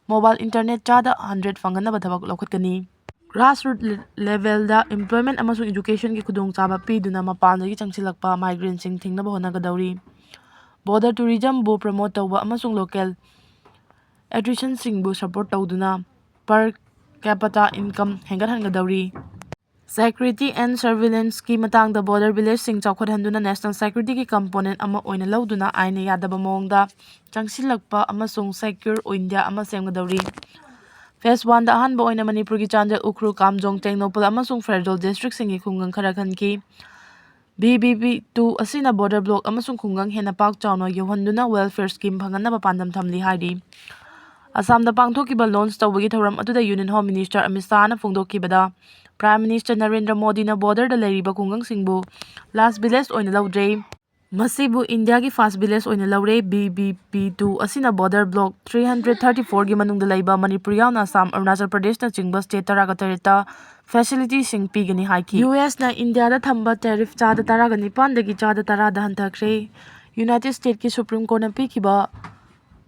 ꯃꯣꯕꯥꯏꯜ ꯏꯟꯇꯔꯅꯦꯠ ꯆꯥꯗ ꯍꯟꯗ꯭ꯔꯦꯠ ꯐꯪꯍꯟꯅꯕ ꯊꯕꯛ ꯂꯧꯈꯠꯀꯅꯤ꯫ ꯒ꯭ꯔꯥꯁꯔꯨꯠ ꯂꯦ-, ꯂꯦꯚꯦꯜꯗ ꯏꯝꯄ꯭ꯂꯣꯏꯃꯦꯟ ꯑꯃꯁꯨꯡ ꯏꯗꯨꯀꯦꯁꯟꯒꯤ ꯈꯨꯗꯣꯡꯆꯥꯕ ꯄꯤꯗꯨꯅ ꯃꯄꯥꯟꯗꯒꯤ ꯆꯪꯁꯤꯜꯂꯛꯄ ꯃꯥꯏꯒ꯭ꯔꯦꯟꯁꯤꯡ ꯊꯤꯡꯅꯕ ꯍꯣꯠꯅꯒꯗꯧꯔꯤ꯫ ꯕꯣꯔꯗꯔ ꯇꯨꯔꯤꯖꯝꯕꯨ ꯄ꯭ꯔꯃꯣꯠ ꯇꯧꯕ ꯑꯃꯁꯨꯡ ꯂꯣꯀꯦꯜ ꯑꯦꯇ꯭ꯔꯦꯛꯁꯟꯁꯤꯡꯕꯨ ꯁꯄꯣꯔꯠ ꯇꯧꯗꯨꯅ per capita income ꯍꯦꯟꯒꯠꯍꯟꯒꯗꯧꯔꯤ꯫ Security and surveillance ꯀꯤ ꯃꯇꯥꯡꯗ, ꯕꯣꯔꯗꯔ ꯚꯤꯂꯦꯖꯁꯤꯡ ꯆꯥꯎꯈꯠꯍꯟꯗꯨꯅ ꯅꯦꯁꯅꯦꯜ ꯁꯦꯀ꯭ꯌꯨꯔꯤꯇꯤꯒꯤ ꯀꯝꯄꯣꯅꯦꯟ ꯑꯃ ꯑꯣꯏꯅ ꯂꯧꯗꯨꯅ ꯑꯥꯏꯟꯅ ꯌꯥꯗꯕ ꯃꯑꯣꯡꯗ ꯆꯪꯁꯤꯜꯂꯛꯄ ꯑꯃꯁꯨꯡ ꯁꯦꯀ꯭ꯌꯨꯔ ꯏꯟꯗꯤꯌꯥ ꯑꯃ ꯁꯦꯝꯒꯗꯧꯔꯤ꯫ ꯐꯦꯁ ꯋꯥꯟꯗ ꯑꯍꯥꯟꯕ ꯑꯣꯏꯅ ꯃꯅꯤꯄꯨꯔꯒꯤ ꯆꯥꯟꯗꯦꯜ, ꯎꯈ꯭ꯔꯨꯜ, ꯀꯥꯝꯖꯣꯡ, ꯇꯦꯡꯅꯧꯄꯜ ꯑꯃꯁꯨꯡ ꯐꯦꯔꯗꯣꯜ ꯗꯤꯁꯇ꯭ꯔꯤꯛꯁꯤꯡꯒꯤ ꯈꯨꯡꯒꯪ ꯈꯔ ꯈꯟꯈꯤ꯫ ꯕꯤ ꯕꯤ ꯄꯤ ꯇꯨ ꯑꯁꯤꯅ ꯕꯣꯔꯗꯔ ꯕ꯭ꯂꯣꯛ ꯑꯃꯁꯨꯡ ꯈꯨꯡꯒꯪ ꯍꯦꯟꯅ ꯄꯥꯛ ꯆꯥꯎꯅ ꯌꯧꯍꯟꯗꯨꯅ ꯋꯦꯜꯐꯤꯌꯔ ꯁ꯭ꯀꯤꯝ ꯐꯪꯍꯟꯅꯕ ꯄꯥꯟꯗꯝ ꯊꯝꯂꯤ ꯍꯥꯏꯔꯤ꯫ ꯑꯁꯥꯝꯗ ꯄꯥꯡꯊꯣꯛꯈꯤꯕ ꯂꯣꯟꯆ ꯇꯧꯕꯒꯤ ꯊꯧꯔꯝ ꯑꯗꯨꯗ ꯌꯨꯅꯤꯌꯟ ꯍꯣꯝ ꯃꯤꯅꯤꯁꯇꯔ ꯑꯃꯤꯠ ꯁꯥꯍꯅ ꯐꯣꯡꯗꯣꯛꯈꯤꯕꯗ, ꯄ꯭ꯔꯥꯏꯝ ꯃꯤꯅꯤꯁꯇꯔ ꯅꯔꯦꯟꯗ꯭ꯔ ꯃꯣꯗꯤꯅ ꯕꯣꯔꯗꯔꯗ ꯂꯩꯔꯤꯕ ꯈꯨꯡꯒꯪꯁꯤꯡꯕꯨ ꯂꯥꯁ ꯚꯤꯂꯦꯖ ꯑꯣꯏꯅ ꯂꯧꯗ꯭ꯔꯦ꯫ ꯃꯁꯤꯕꯨ ꯏꯟꯗꯤꯌꯥꯒꯤ ꯐꯥꯔꯁ ꯚꯤꯂꯦꯖ ꯑꯣꯏꯅ ꯂꯧꯔꯦ꯫ ꯕꯤ ꯕꯤ ꯄꯤ ꯇꯨ ꯑꯁꯤꯅ border block three hundred thirty ꯐꯣꯔꯒꯤ ꯃꯅꯨꯡꯗ ꯂꯩꯕ ꯃꯅꯤꯄꯨꯔ ꯌꯥꯎꯅ ꯑꯁꯥꯝ, ꯑꯔꯨꯅꯥꯆꯜ ꯄ꯭ꯔꯗꯦꯁꯅꯆꯤꯡꯕ ꯁ꯭ꯇꯦꯠ ꯇꯔꯥꯒ ꯇꯔꯦꯠꯇ ꯐꯦꯁꯤꯂꯤꯇꯤꯁꯤꯡ ꯄꯤꯒꯅꯤ ꯍꯥꯏꯈꯤ꯫ ꯌꯨ ꯑꯦꯁꯅ ꯏꯟꯗꯤꯌꯥꯗ ꯊꯝꯕ ꯇꯦꯔꯤꯐ ꯆꯥꯗ ꯇꯔꯥꯒ ꯅꯤꯄꯥꯟꯗꯒꯤ ꯆꯥꯗ ꯇꯔꯥꯗ ꯍꯟꯊꯈ꯭ꯔꯦ꯫ ꯌꯨꯅꯥꯏꯇꯦꯗ ꯁ꯭ꯇꯦꯠꯀꯤ ꯁꯨꯄ꯭ꯔꯤꯝ ꯀꯣꯔꯠꯅ ꯄꯤꯈꯤꯕ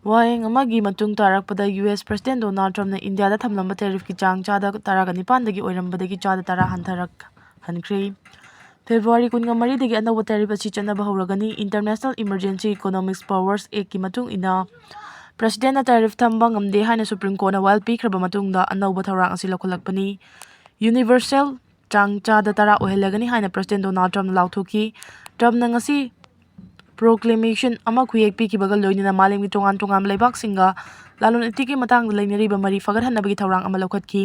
ꯋꯥꯍꯦꯡ ꯑꯃꯒꯤ ꯃꯇꯨꯡ ꯇꯥꯔꯛꯄꯗ ꯌꯨ ꯑꯦꯁ ꯄ꯭ꯔꯁꯤꯗꯦꯟ ꯗꯣꯅꯥꯜꯗ ꯇ꯭ꯔꯝꯞꯅ ꯏꯟꯗꯤꯌꯥꯗ ꯊꯝꯂꯝꯕ ꯇꯦꯔꯤꯐꯀꯤ ꯆꯥꯡ ꯆꯥꯗ ꯇꯔꯥꯒ ꯅꯤꯄꯥꯟꯗꯒꯤ ꯑꯣꯏꯔꯝꯕꯗꯒꯤ ꯆꯥꯗ ꯇꯔꯥ ꯍꯟꯊꯔꯛꯍꯟꯈ꯭ꯔꯦ꯫ ꯐꯦꯕ꯭ꯔꯨꯋꯥꯔꯤ ꯀꯨꯟꯒ ꯃꯔꯤꯗꯒꯤ ꯑꯅꯧꯕ ꯇꯦꯔꯤꯐ ꯑꯁꯤ ꯆꯠꯅꯕ ꯍꯧꯔꯒꯅꯤ꯫ International Emergency Economic Powers Actꯀꯤ ꯃꯇꯨꯡ ꯏꯟꯅ ꯄ꯭ꯔꯁꯤꯗꯦꯟꯅ ꯇꯦꯔꯤꯐ ꯊꯝꯕ ꯉꯝꯗꯦ ꯍꯥꯏꯅ ꯁꯨꯄ꯭ꯔꯤꯝ ꯀꯣꯔꯠꯅ ꯋꯥꯌꯦꯜ ꯄꯤꯈ꯭ꯔꯕ ꯃꯇꯨꯡꯗ ꯑꯅꯧꯕ ꯊꯧꯔꯥꯡ ꯑꯁꯤ ꯂꯧꯈꯠꯂꯛꯄꯅꯤ꯫ Universal ꯆꯥꯡ ꯆꯥꯗ ꯇꯔꯥ ꯑꯣꯏꯍꯜꯂꯒꯅꯤ ꯍꯥꯏꯅ ꯄ꯭ꯔꯁꯤꯗꯦꯟ ꯗꯣꯅꯥꯜꯗ ꯇ꯭ꯔꯝꯞꯅ ꯂꯥꯎꯊꯣꯛꯈꯤ꯫ ꯇ꯭ꯔꯝꯞꯅ ꯉꯁꯤ proclamation ꯑꯃ ꯈꯨꯌꯦꯛ ꯄꯤꯈꯤꯕꯒ ꯂꯣꯏꯅꯅ ꯃꯥꯂꯦꯝꯒꯤ ꯇꯣꯉꯥꯟ ꯇꯣꯉꯥꯟꯕ ꯂꯩꯕꯥꯛꯁꯤꯡꯒ ꯂꯂꯣꯟ ꯏꯇꯤꯛꯀꯤ ꯃꯇꯥꯡꯗ ꯂꯩꯅꯔꯤꯕ ꯃꯔꯤ ꯐꯒꯠꯍꯟꯅꯕꯒꯤ ꯊꯧꯔꯥꯡ ꯑꯃ ꯂꯧꯈꯠꯈꯤ꯫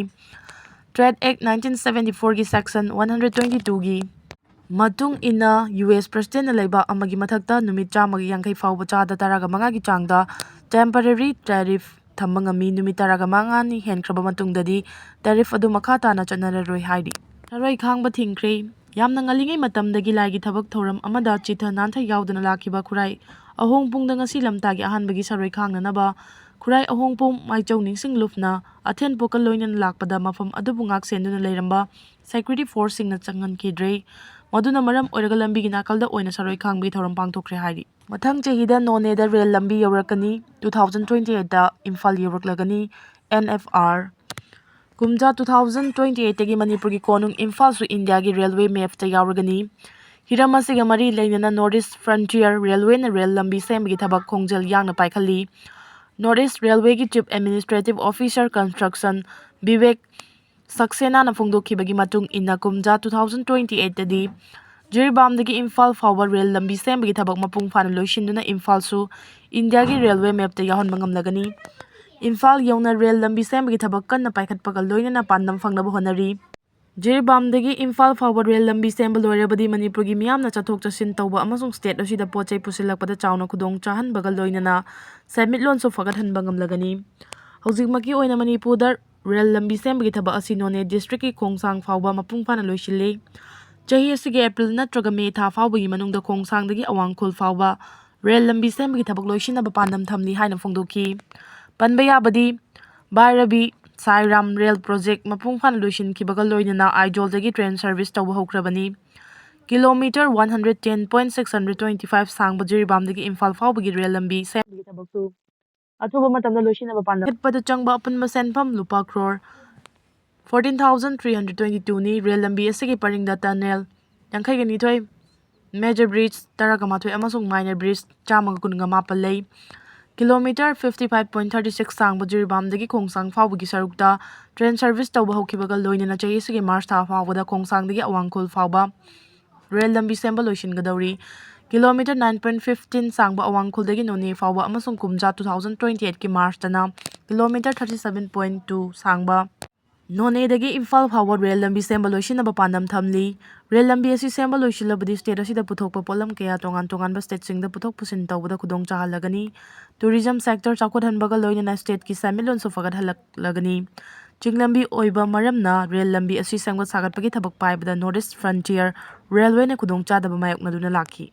Trade Act nineteen seventy fourꯒꯤ section one hundred twenty twoꯒꯤ ꯃꯇꯨꯡ ꯏꯟꯅ ꯌꯨ ꯑꯦꯁ ꯄ꯭ꯔꯁꯤꯗꯦꯟꯅ ꯂꯩꯕꯥꯛ ꯑꯃꯒꯤ ꯃꯊꯛꯇ ꯅꯨꯃꯤꯠ ꯆꯥꯝꯃꯒꯤ ꯌꯥꯡꯈꯩ ꯐꯥꯎꯕ ꯆꯥꯗ ꯇꯔꯥꯒ ꯃꯉꯥꯒꯤ ꯆꯥꯡꯗ temporary tariff ꯊꯝꯕ ꯉꯝꯃꯤ꯫ ꯅꯨꯃꯤꯠ ꯇꯔꯥꯒ ꯃꯉꯥꯅꯤ ꯍꯦꯟꯈ꯭ꯔꯕ ꯃꯇꯨꯡꯗꯗꯤ ꯇꯦꯔꯤꯐ ꯑꯗꯨ ꯃꯈꯥ ꯇꯥꯅ ꯆꯠꯅꯔꯔꯣꯏ ꯍꯥꯏꯔꯤ꯫ ꯁꯔꯣꯏ ꯈꯥꯡꯕ ꯊꯤꯡꯈ꯭ꯔꯦ꯫ ꯌꯥꯝꯅ ꯉꯜꯂꯤꯉꯩ ꯃꯇꯝꯗꯒꯤ ꯂꯥꯏꯒꯤ ꯊꯕꯛ ꯊꯧꯔꯝ ꯑꯃꯗ ꯆꯤꯊ ꯅꯥꯟꯊ ꯌꯥꯎꯗꯅ ꯂꯥꯛꯈꯤꯕ ꯈꯨꯔꯥꯏ ꯑꯍꯣꯡꯄꯨꯡꯗ ꯉꯁꯤ ꯂꯝꯇꯥꯒꯤ ꯑꯍꯥꯟꯕꯒꯤ ꯁꯔꯣꯏ ꯈꯥꯡꯅꯅꯕ ꯈꯨꯔꯥꯏ ꯑꯍꯣꯡꯄꯨꯡ ꯃꯥꯏꯆꯧ ꯅꯤꯡꯁꯤꯡ ꯂꯨꯞꯅ ꯑꯊꯦꯟ ꯄꯣꯠꯀ ꯂꯣꯏꯅꯅ ꯂꯥꯛꯄꯗ ꯃꯐꯝ ꯑꯗꯨꯕꯨ ꯉꯥꯛ ꯁꯦꯟꯗꯨꯅ ꯂꯩꯔꯝꯕ security forceꯁꯤꯡꯅ ꯆꯪꯍꯟꯈꯤꯗ꯭ꯔꯦ꯫ ꯃꯗꯨꯅ ꯃꯔꯝ ꯑꯣꯏꯔꯒ ꯂꯝꯕꯤꯒꯤ ꯅꯥꯀꯜꯗ ꯑꯣꯏꯅ ꯁꯔꯣꯏ ꯈꯥꯡꯕꯒꯤ ꯊꯧꯔꯝ ꯄꯥꯡꯊꯣꯛꯈ꯭ꯔꯦ ꯍꯥꯏꯔꯤ꯫ ꯃꯊꯪ ꯆꯍꯤꯗ ꯅꯣꯅꯦꯗ ꯔꯦꯜ ꯂꯝꯕꯤ ꯌꯧꯔꯛꯀꯅꯤ꯫ Two thousand twenty eightꯇ Imphal ꯌꯧꯔꯛꯂꯒꯅꯤ꯫ N F R꯫ ꯀꯨꯝꯖꯥ two thousand twenty eightꯇꯒꯤ ꯃꯅꯤꯄꯨꯔꯒꯤ ꯀꯣꯅꯨꯡ ꯏꯝꯐꯥꯜꯁꯨ ꯏꯟꯗꯤꯌꯥꯒꯤ ꯔꯦꯜꯋꯦ ꯃꯦꯞꯇ ꯌꯥꯎꯔꯒꯅꯤ꯫ ꯍꯤꯔꯝ ꯑꯁꯤꯒ ꯃꯔꯤ ꯂꯩꯅꯅ North East Frontier Railwayꯅ ꯔꯦꯜ ꯂꯝꯕꯤ ꯁꯦꯝꯕꯒꯤ ꯊꯕꯛ ꯈꯣꯡꯖꯦꯜ ꯌꯥꯡꯅ ꯄꯥꯏꯈꯠꯂꯤ꯫ North East Railwayꯒꯤ Chief Administrative Officer Construction Bibek ꯁꯛꯁꯦꯅꯥꯅ ꯐꯣꯡꯗꯣꯛꯈꯤꯕꯒꯤ ꯃꯇꯨꯡ ꯏꯟꯅ, ꯀꯨꯝꯖꯥ two thousand twenty eightꯇꯗꯤ ꯖꯤꯔꯤꯕꯥꯝꯗꯒꯤ ꯏꯝꯐꯥꯜ ꯐꯥꯎꯕ ꯔꯦꯜ ꯂꯝꯕꯤ ꯁꯦꯝꯕꯒꯤ ꯊꯕꯛ ꯃꯄꯨꯡ ꯐꯥꯅ ꯂꯣꯏꯁꯤꯟꯗꯨꯅ ꯏꯝꯐꯥꯜꯁꯨ ꯏꯟꯗꯤꯌꯥꯒꯤ ꯔꯦꯜꯋꯦ ꯃꯦꯞꯇ ꯌꯥꯎꯍꯟꯕ ꯉꯝꯂꯒꯅꯤ꯫ ꯏꯝꯐꯥꯜ ꯌꯧꯅ ꯔꯦꯜ ꯂꯝꯕꯤ ꯁꯦꯝꯕꯒꯤ ꯊꯕꯛ ꯀꯟꯅ ꯄꯥꯏꯈꯠꯄꯒ ꯂꯣꯏꯅꯅ ꯄꯥꯟꯗꯝ ꯐꯪꯅꯕ ꯍꯣꯠꯅꯔꯤ꯫ ꯖꯤꯔꯤꯕꯥꯝꯗꯒꯤ ꯏꯝꯐꯥꯜ ꯐꯥꯎꯕ ꯔꯦꯜ ꯂꯝꯕꯤ ꯁꯦꯝꯕ ꯂꯣꯏꯔꯕꯗꯤ ꯃꯅꯤꯄꯨꯔꯒꯤ ꯃꯤꯌꯥꯝꯅ ꯆꯠꯊꯣꯛ ꯆꯠꯁꯤꯟ ꯇꯧꯕ ꯑꯃꯁꯨꯡ state ꯑꯁꯤꯗ ꯄꯣꯠ ꯆꯩ ꯄꯨꯁꯤꯜꯂꯛꯄꯗ ꯆꯥꯎꯅ ꯈꯨꯗꯣꯡ ꯆꯥꯍꯟꯕꯒ ꯂꯣꯏꯅꯅ ꯁꯦꯟꯃꯤꯠꯂꯣꯟꯁꯨ ꯐꯒꯠꯍꯟꯕ ꯉꯝꯂꯒꯅꯤ꯫ ꯍꯧꯖꯤꯛꯃꯛꯀꯤ ꯑꯣꯏꯅ ꯃꯅꯤꯄꯨꯔꯗ ꯔꯦꯜ ꯂꯝꯕꯤ ꯁꯦꯝꯕꯒꯤ ꯊꯕꯛ ꯑꯁꯤ ꯅꯣꯅꯦ districtꯀꯤ ꯈꯣꯡꯁꯥꯡ ꯐꯥꯎꯕ ꯃꯄꯨꯡ ꯐꯥꯅ ꯂꯣꯏꯁꯤꯜꯂꯤ꯫ ꯆꯍꯤ ꯑꯁꯤꯒꯤ April ꯅꯠꯇ꯭ꯔꯒ May ꯊꯥ ꯐꯥꯎꯕꯒꯤ ꯃꯅꯨꯡꯗ ꯈꯣꯡꯁꯥꯡꯗꯒꯤ ꯑꯋꯥꯡꯈꯨꯜ ꯐꯥꯎꯕ ꯔꯦꯜ ꯂꯝꯕꯤ ꯁꯦꯝꯕꯒꯤ ꯊꯕꯛ ꯂꯣꯏꯁꯤꯟꯅꯕ ꯄꯥꯟꯗꯝ ꯊꯝꯂꯤ ꯍꯥꯏꯅ ꯐꯣꯡꯗꯣꯛꯈꯤ꯫ ꯄꯟꯕ ꯌꯥꯕꯗꯤ, ꯚꯥꯏꯔꯕꯤ ꯁꯥꯏꯔꯥꯝ ꯔꯦꯜ project ꯃꯄꯨꯡ ꯐꯥꯅ ꯂꯣꯏꯁꯤꯟꯈꯤꯕꯒ ꯂꯣꯏꯅꯅ ꯑꯥꯏꯖꯣꯜꯗꯒꯤ train service ꯇꯧꯕ ꯍꯧꯈ꯭ꯔꯕꯅꯤ꯫ Kilometre one hundred ten point six hundred twenty five ꯁꯥꯡꯕ ꯖꯤꯔꯤꯕꯥꯝꯗꯒꯤ ꯏꯝꯐꯥꯜ ꯐꯥꯎꯕꯒꯤ ꯔꯦꯜ ꯂꯝꯕꯤ ꯁꯦꯝꯕꯒꯤ ꯊꯕꯛꯁꯨ ꯑꯊꯨꯕ ꯃꯇꯝꯗ ꯂꯣꯏꯁꯤꯟꯅꯕ ꯄꯥꯟꯗꯝ꯫ ꯆꯠꯄꯗ ꯆꯪꯕ ꯑꯄꯨꯟꯕ ꯁꯦꯟꯐꯝ ꯂꯨꯄꯥ crore fourteen thousand three hundred twenty two ꯅꯤ꯫ ꯔꯦꯜ ꯂꯝꯕꯤ ꯑꯁꯤꯒꯤ ꯄꯔꯤꯡꯗ tunnel ꯌꯥꯡꯈꯩꯒ ꯅꯤꯊꯣꯏ, major bridge ꯇꯔꯥꯒ ꯃꯥꯊꯣꯏ ꯑꯃꯁꯨꯡ minor bridge ꯆꯥꯝꯃꯒ ꯀꯨꯟꯒ ꯃꯥꯄꯟ ꯂꯩ꯫ Kilometre fifty five point thirty six ꯁꯥꯡꯕ ꯖꯤꯔꯤꯕꯥꯝꯗꯒꯤ ꯈꯣꯡꯁꯥꯡ ꯐꯥꯎꯕꯒꯤ ꯁꯔꯨꯛꯇ train service ꯇꯧꯕ ꯍꯧꯈꯤꯕꯒ ꯂꯣꯏꯅꯅ ꯆꯍꯤ ꯑꯁꯤꯒꯤ ꯃꯥꯔꯆ ꯊꯥ ꯐꯥꯎꯕꯗ ꯈꯣꯡꯁꯥꯡꯗꯒꯤ ꯑꯋꯥꯡꯈꯨꯜ ꯐꯥꯎꯕ ꯔꯦꯜ ꯂꯝꯕꯤ ꯁꯦꯝꯕ ꯂꯣꯏꯁꯤꯟꯒꯗꯧꯔꯤ꯫ Kilometre nine point fifteen ꯁꯥꯡꯕ ꯑꯋꯥꯡꯈꯨꯜꯗꯒꯤ ꯅꯣꯅꯦ ꯐꯥꯎꯕ ꯑꯃꯁꯨꯡ ꯀꯨꯝꯖꯥ two thousand twenty eight ꯀꯤ ꯃꯥꯔꯆꯇꯅ kilometre thirty seven point two ꯁꯥꯡꯕ ꯅꯣꯅꯦꯗꯒꯤ ꯏꯝꯐꯥꯜ ꯐꯥꯎꯕ ꯔꯦꯜ ꯂꯝꯕꯤ ꯁꯦꯝꯕ ꯂꯣꯏꯁꯤꯟꯅꯕ ꯄꯥꯟꯗꯝ ꯊꯝꯂꯤ꯫ ꯔꯦꯜ ꯂꯝꯕꯤ ꯑꯁꯤ ꯁꯦꯝꯕ ꯂꯣꯏꯁꯤꯜꯂꯕꯗꯤ state ꯑꯁꯤꯗ ꯄꯨꯊꯣꯛꯄ ꯄꯣꯠꯂꯝ ꯀꯌꯥ ꯇꯣꯉꯥꯟ ꯇꯣꯉꯥꯟꯕ stateꯁꯤꯡꯗ ꯄꯨꯊꯣꯛ ꯄꯨꯁꯤꯟ ꯇꯧꯕꯗ ꯈꯨꯗꯣꯡ ꯆꯥꯍꯜꯂꯒꯅꯤ꯫ Tourism sector ꯆꯥꯎꯈꯠꯍꯟꯕꯒ ꯂꯣꯏꯅꯅ stateꯀꯤ ꯁꯦꯟꯃꯤꯠꯂꯣꯟꯁꯨ ꯐꯒꯠꯍꯜꯂꯛꯂꯒꯅꯤ꯫ ꯆꯤꯡꯂꯝꯕꯤ ꯑꯣꯏꯕ ꯃꯔꯝꯅ ꯔꯦꯜ ꯂꯝꯕꯤ ꯑꯁꯤ ꯁꯦꯝꯒꯠ ꯁꯥꯒꯠꯄꯒꯤ ꯊꯕꯛ ꯄꯥꯏꯕꯗ North East Frontier Railwayꯅ ꯈꯨꯗꯣꯡꯆꯥꯗꯕ ꯃꯥꯌꯣꯛꯅꯗꯨꯅ ꯂꯥꯛꯈꯤ꯫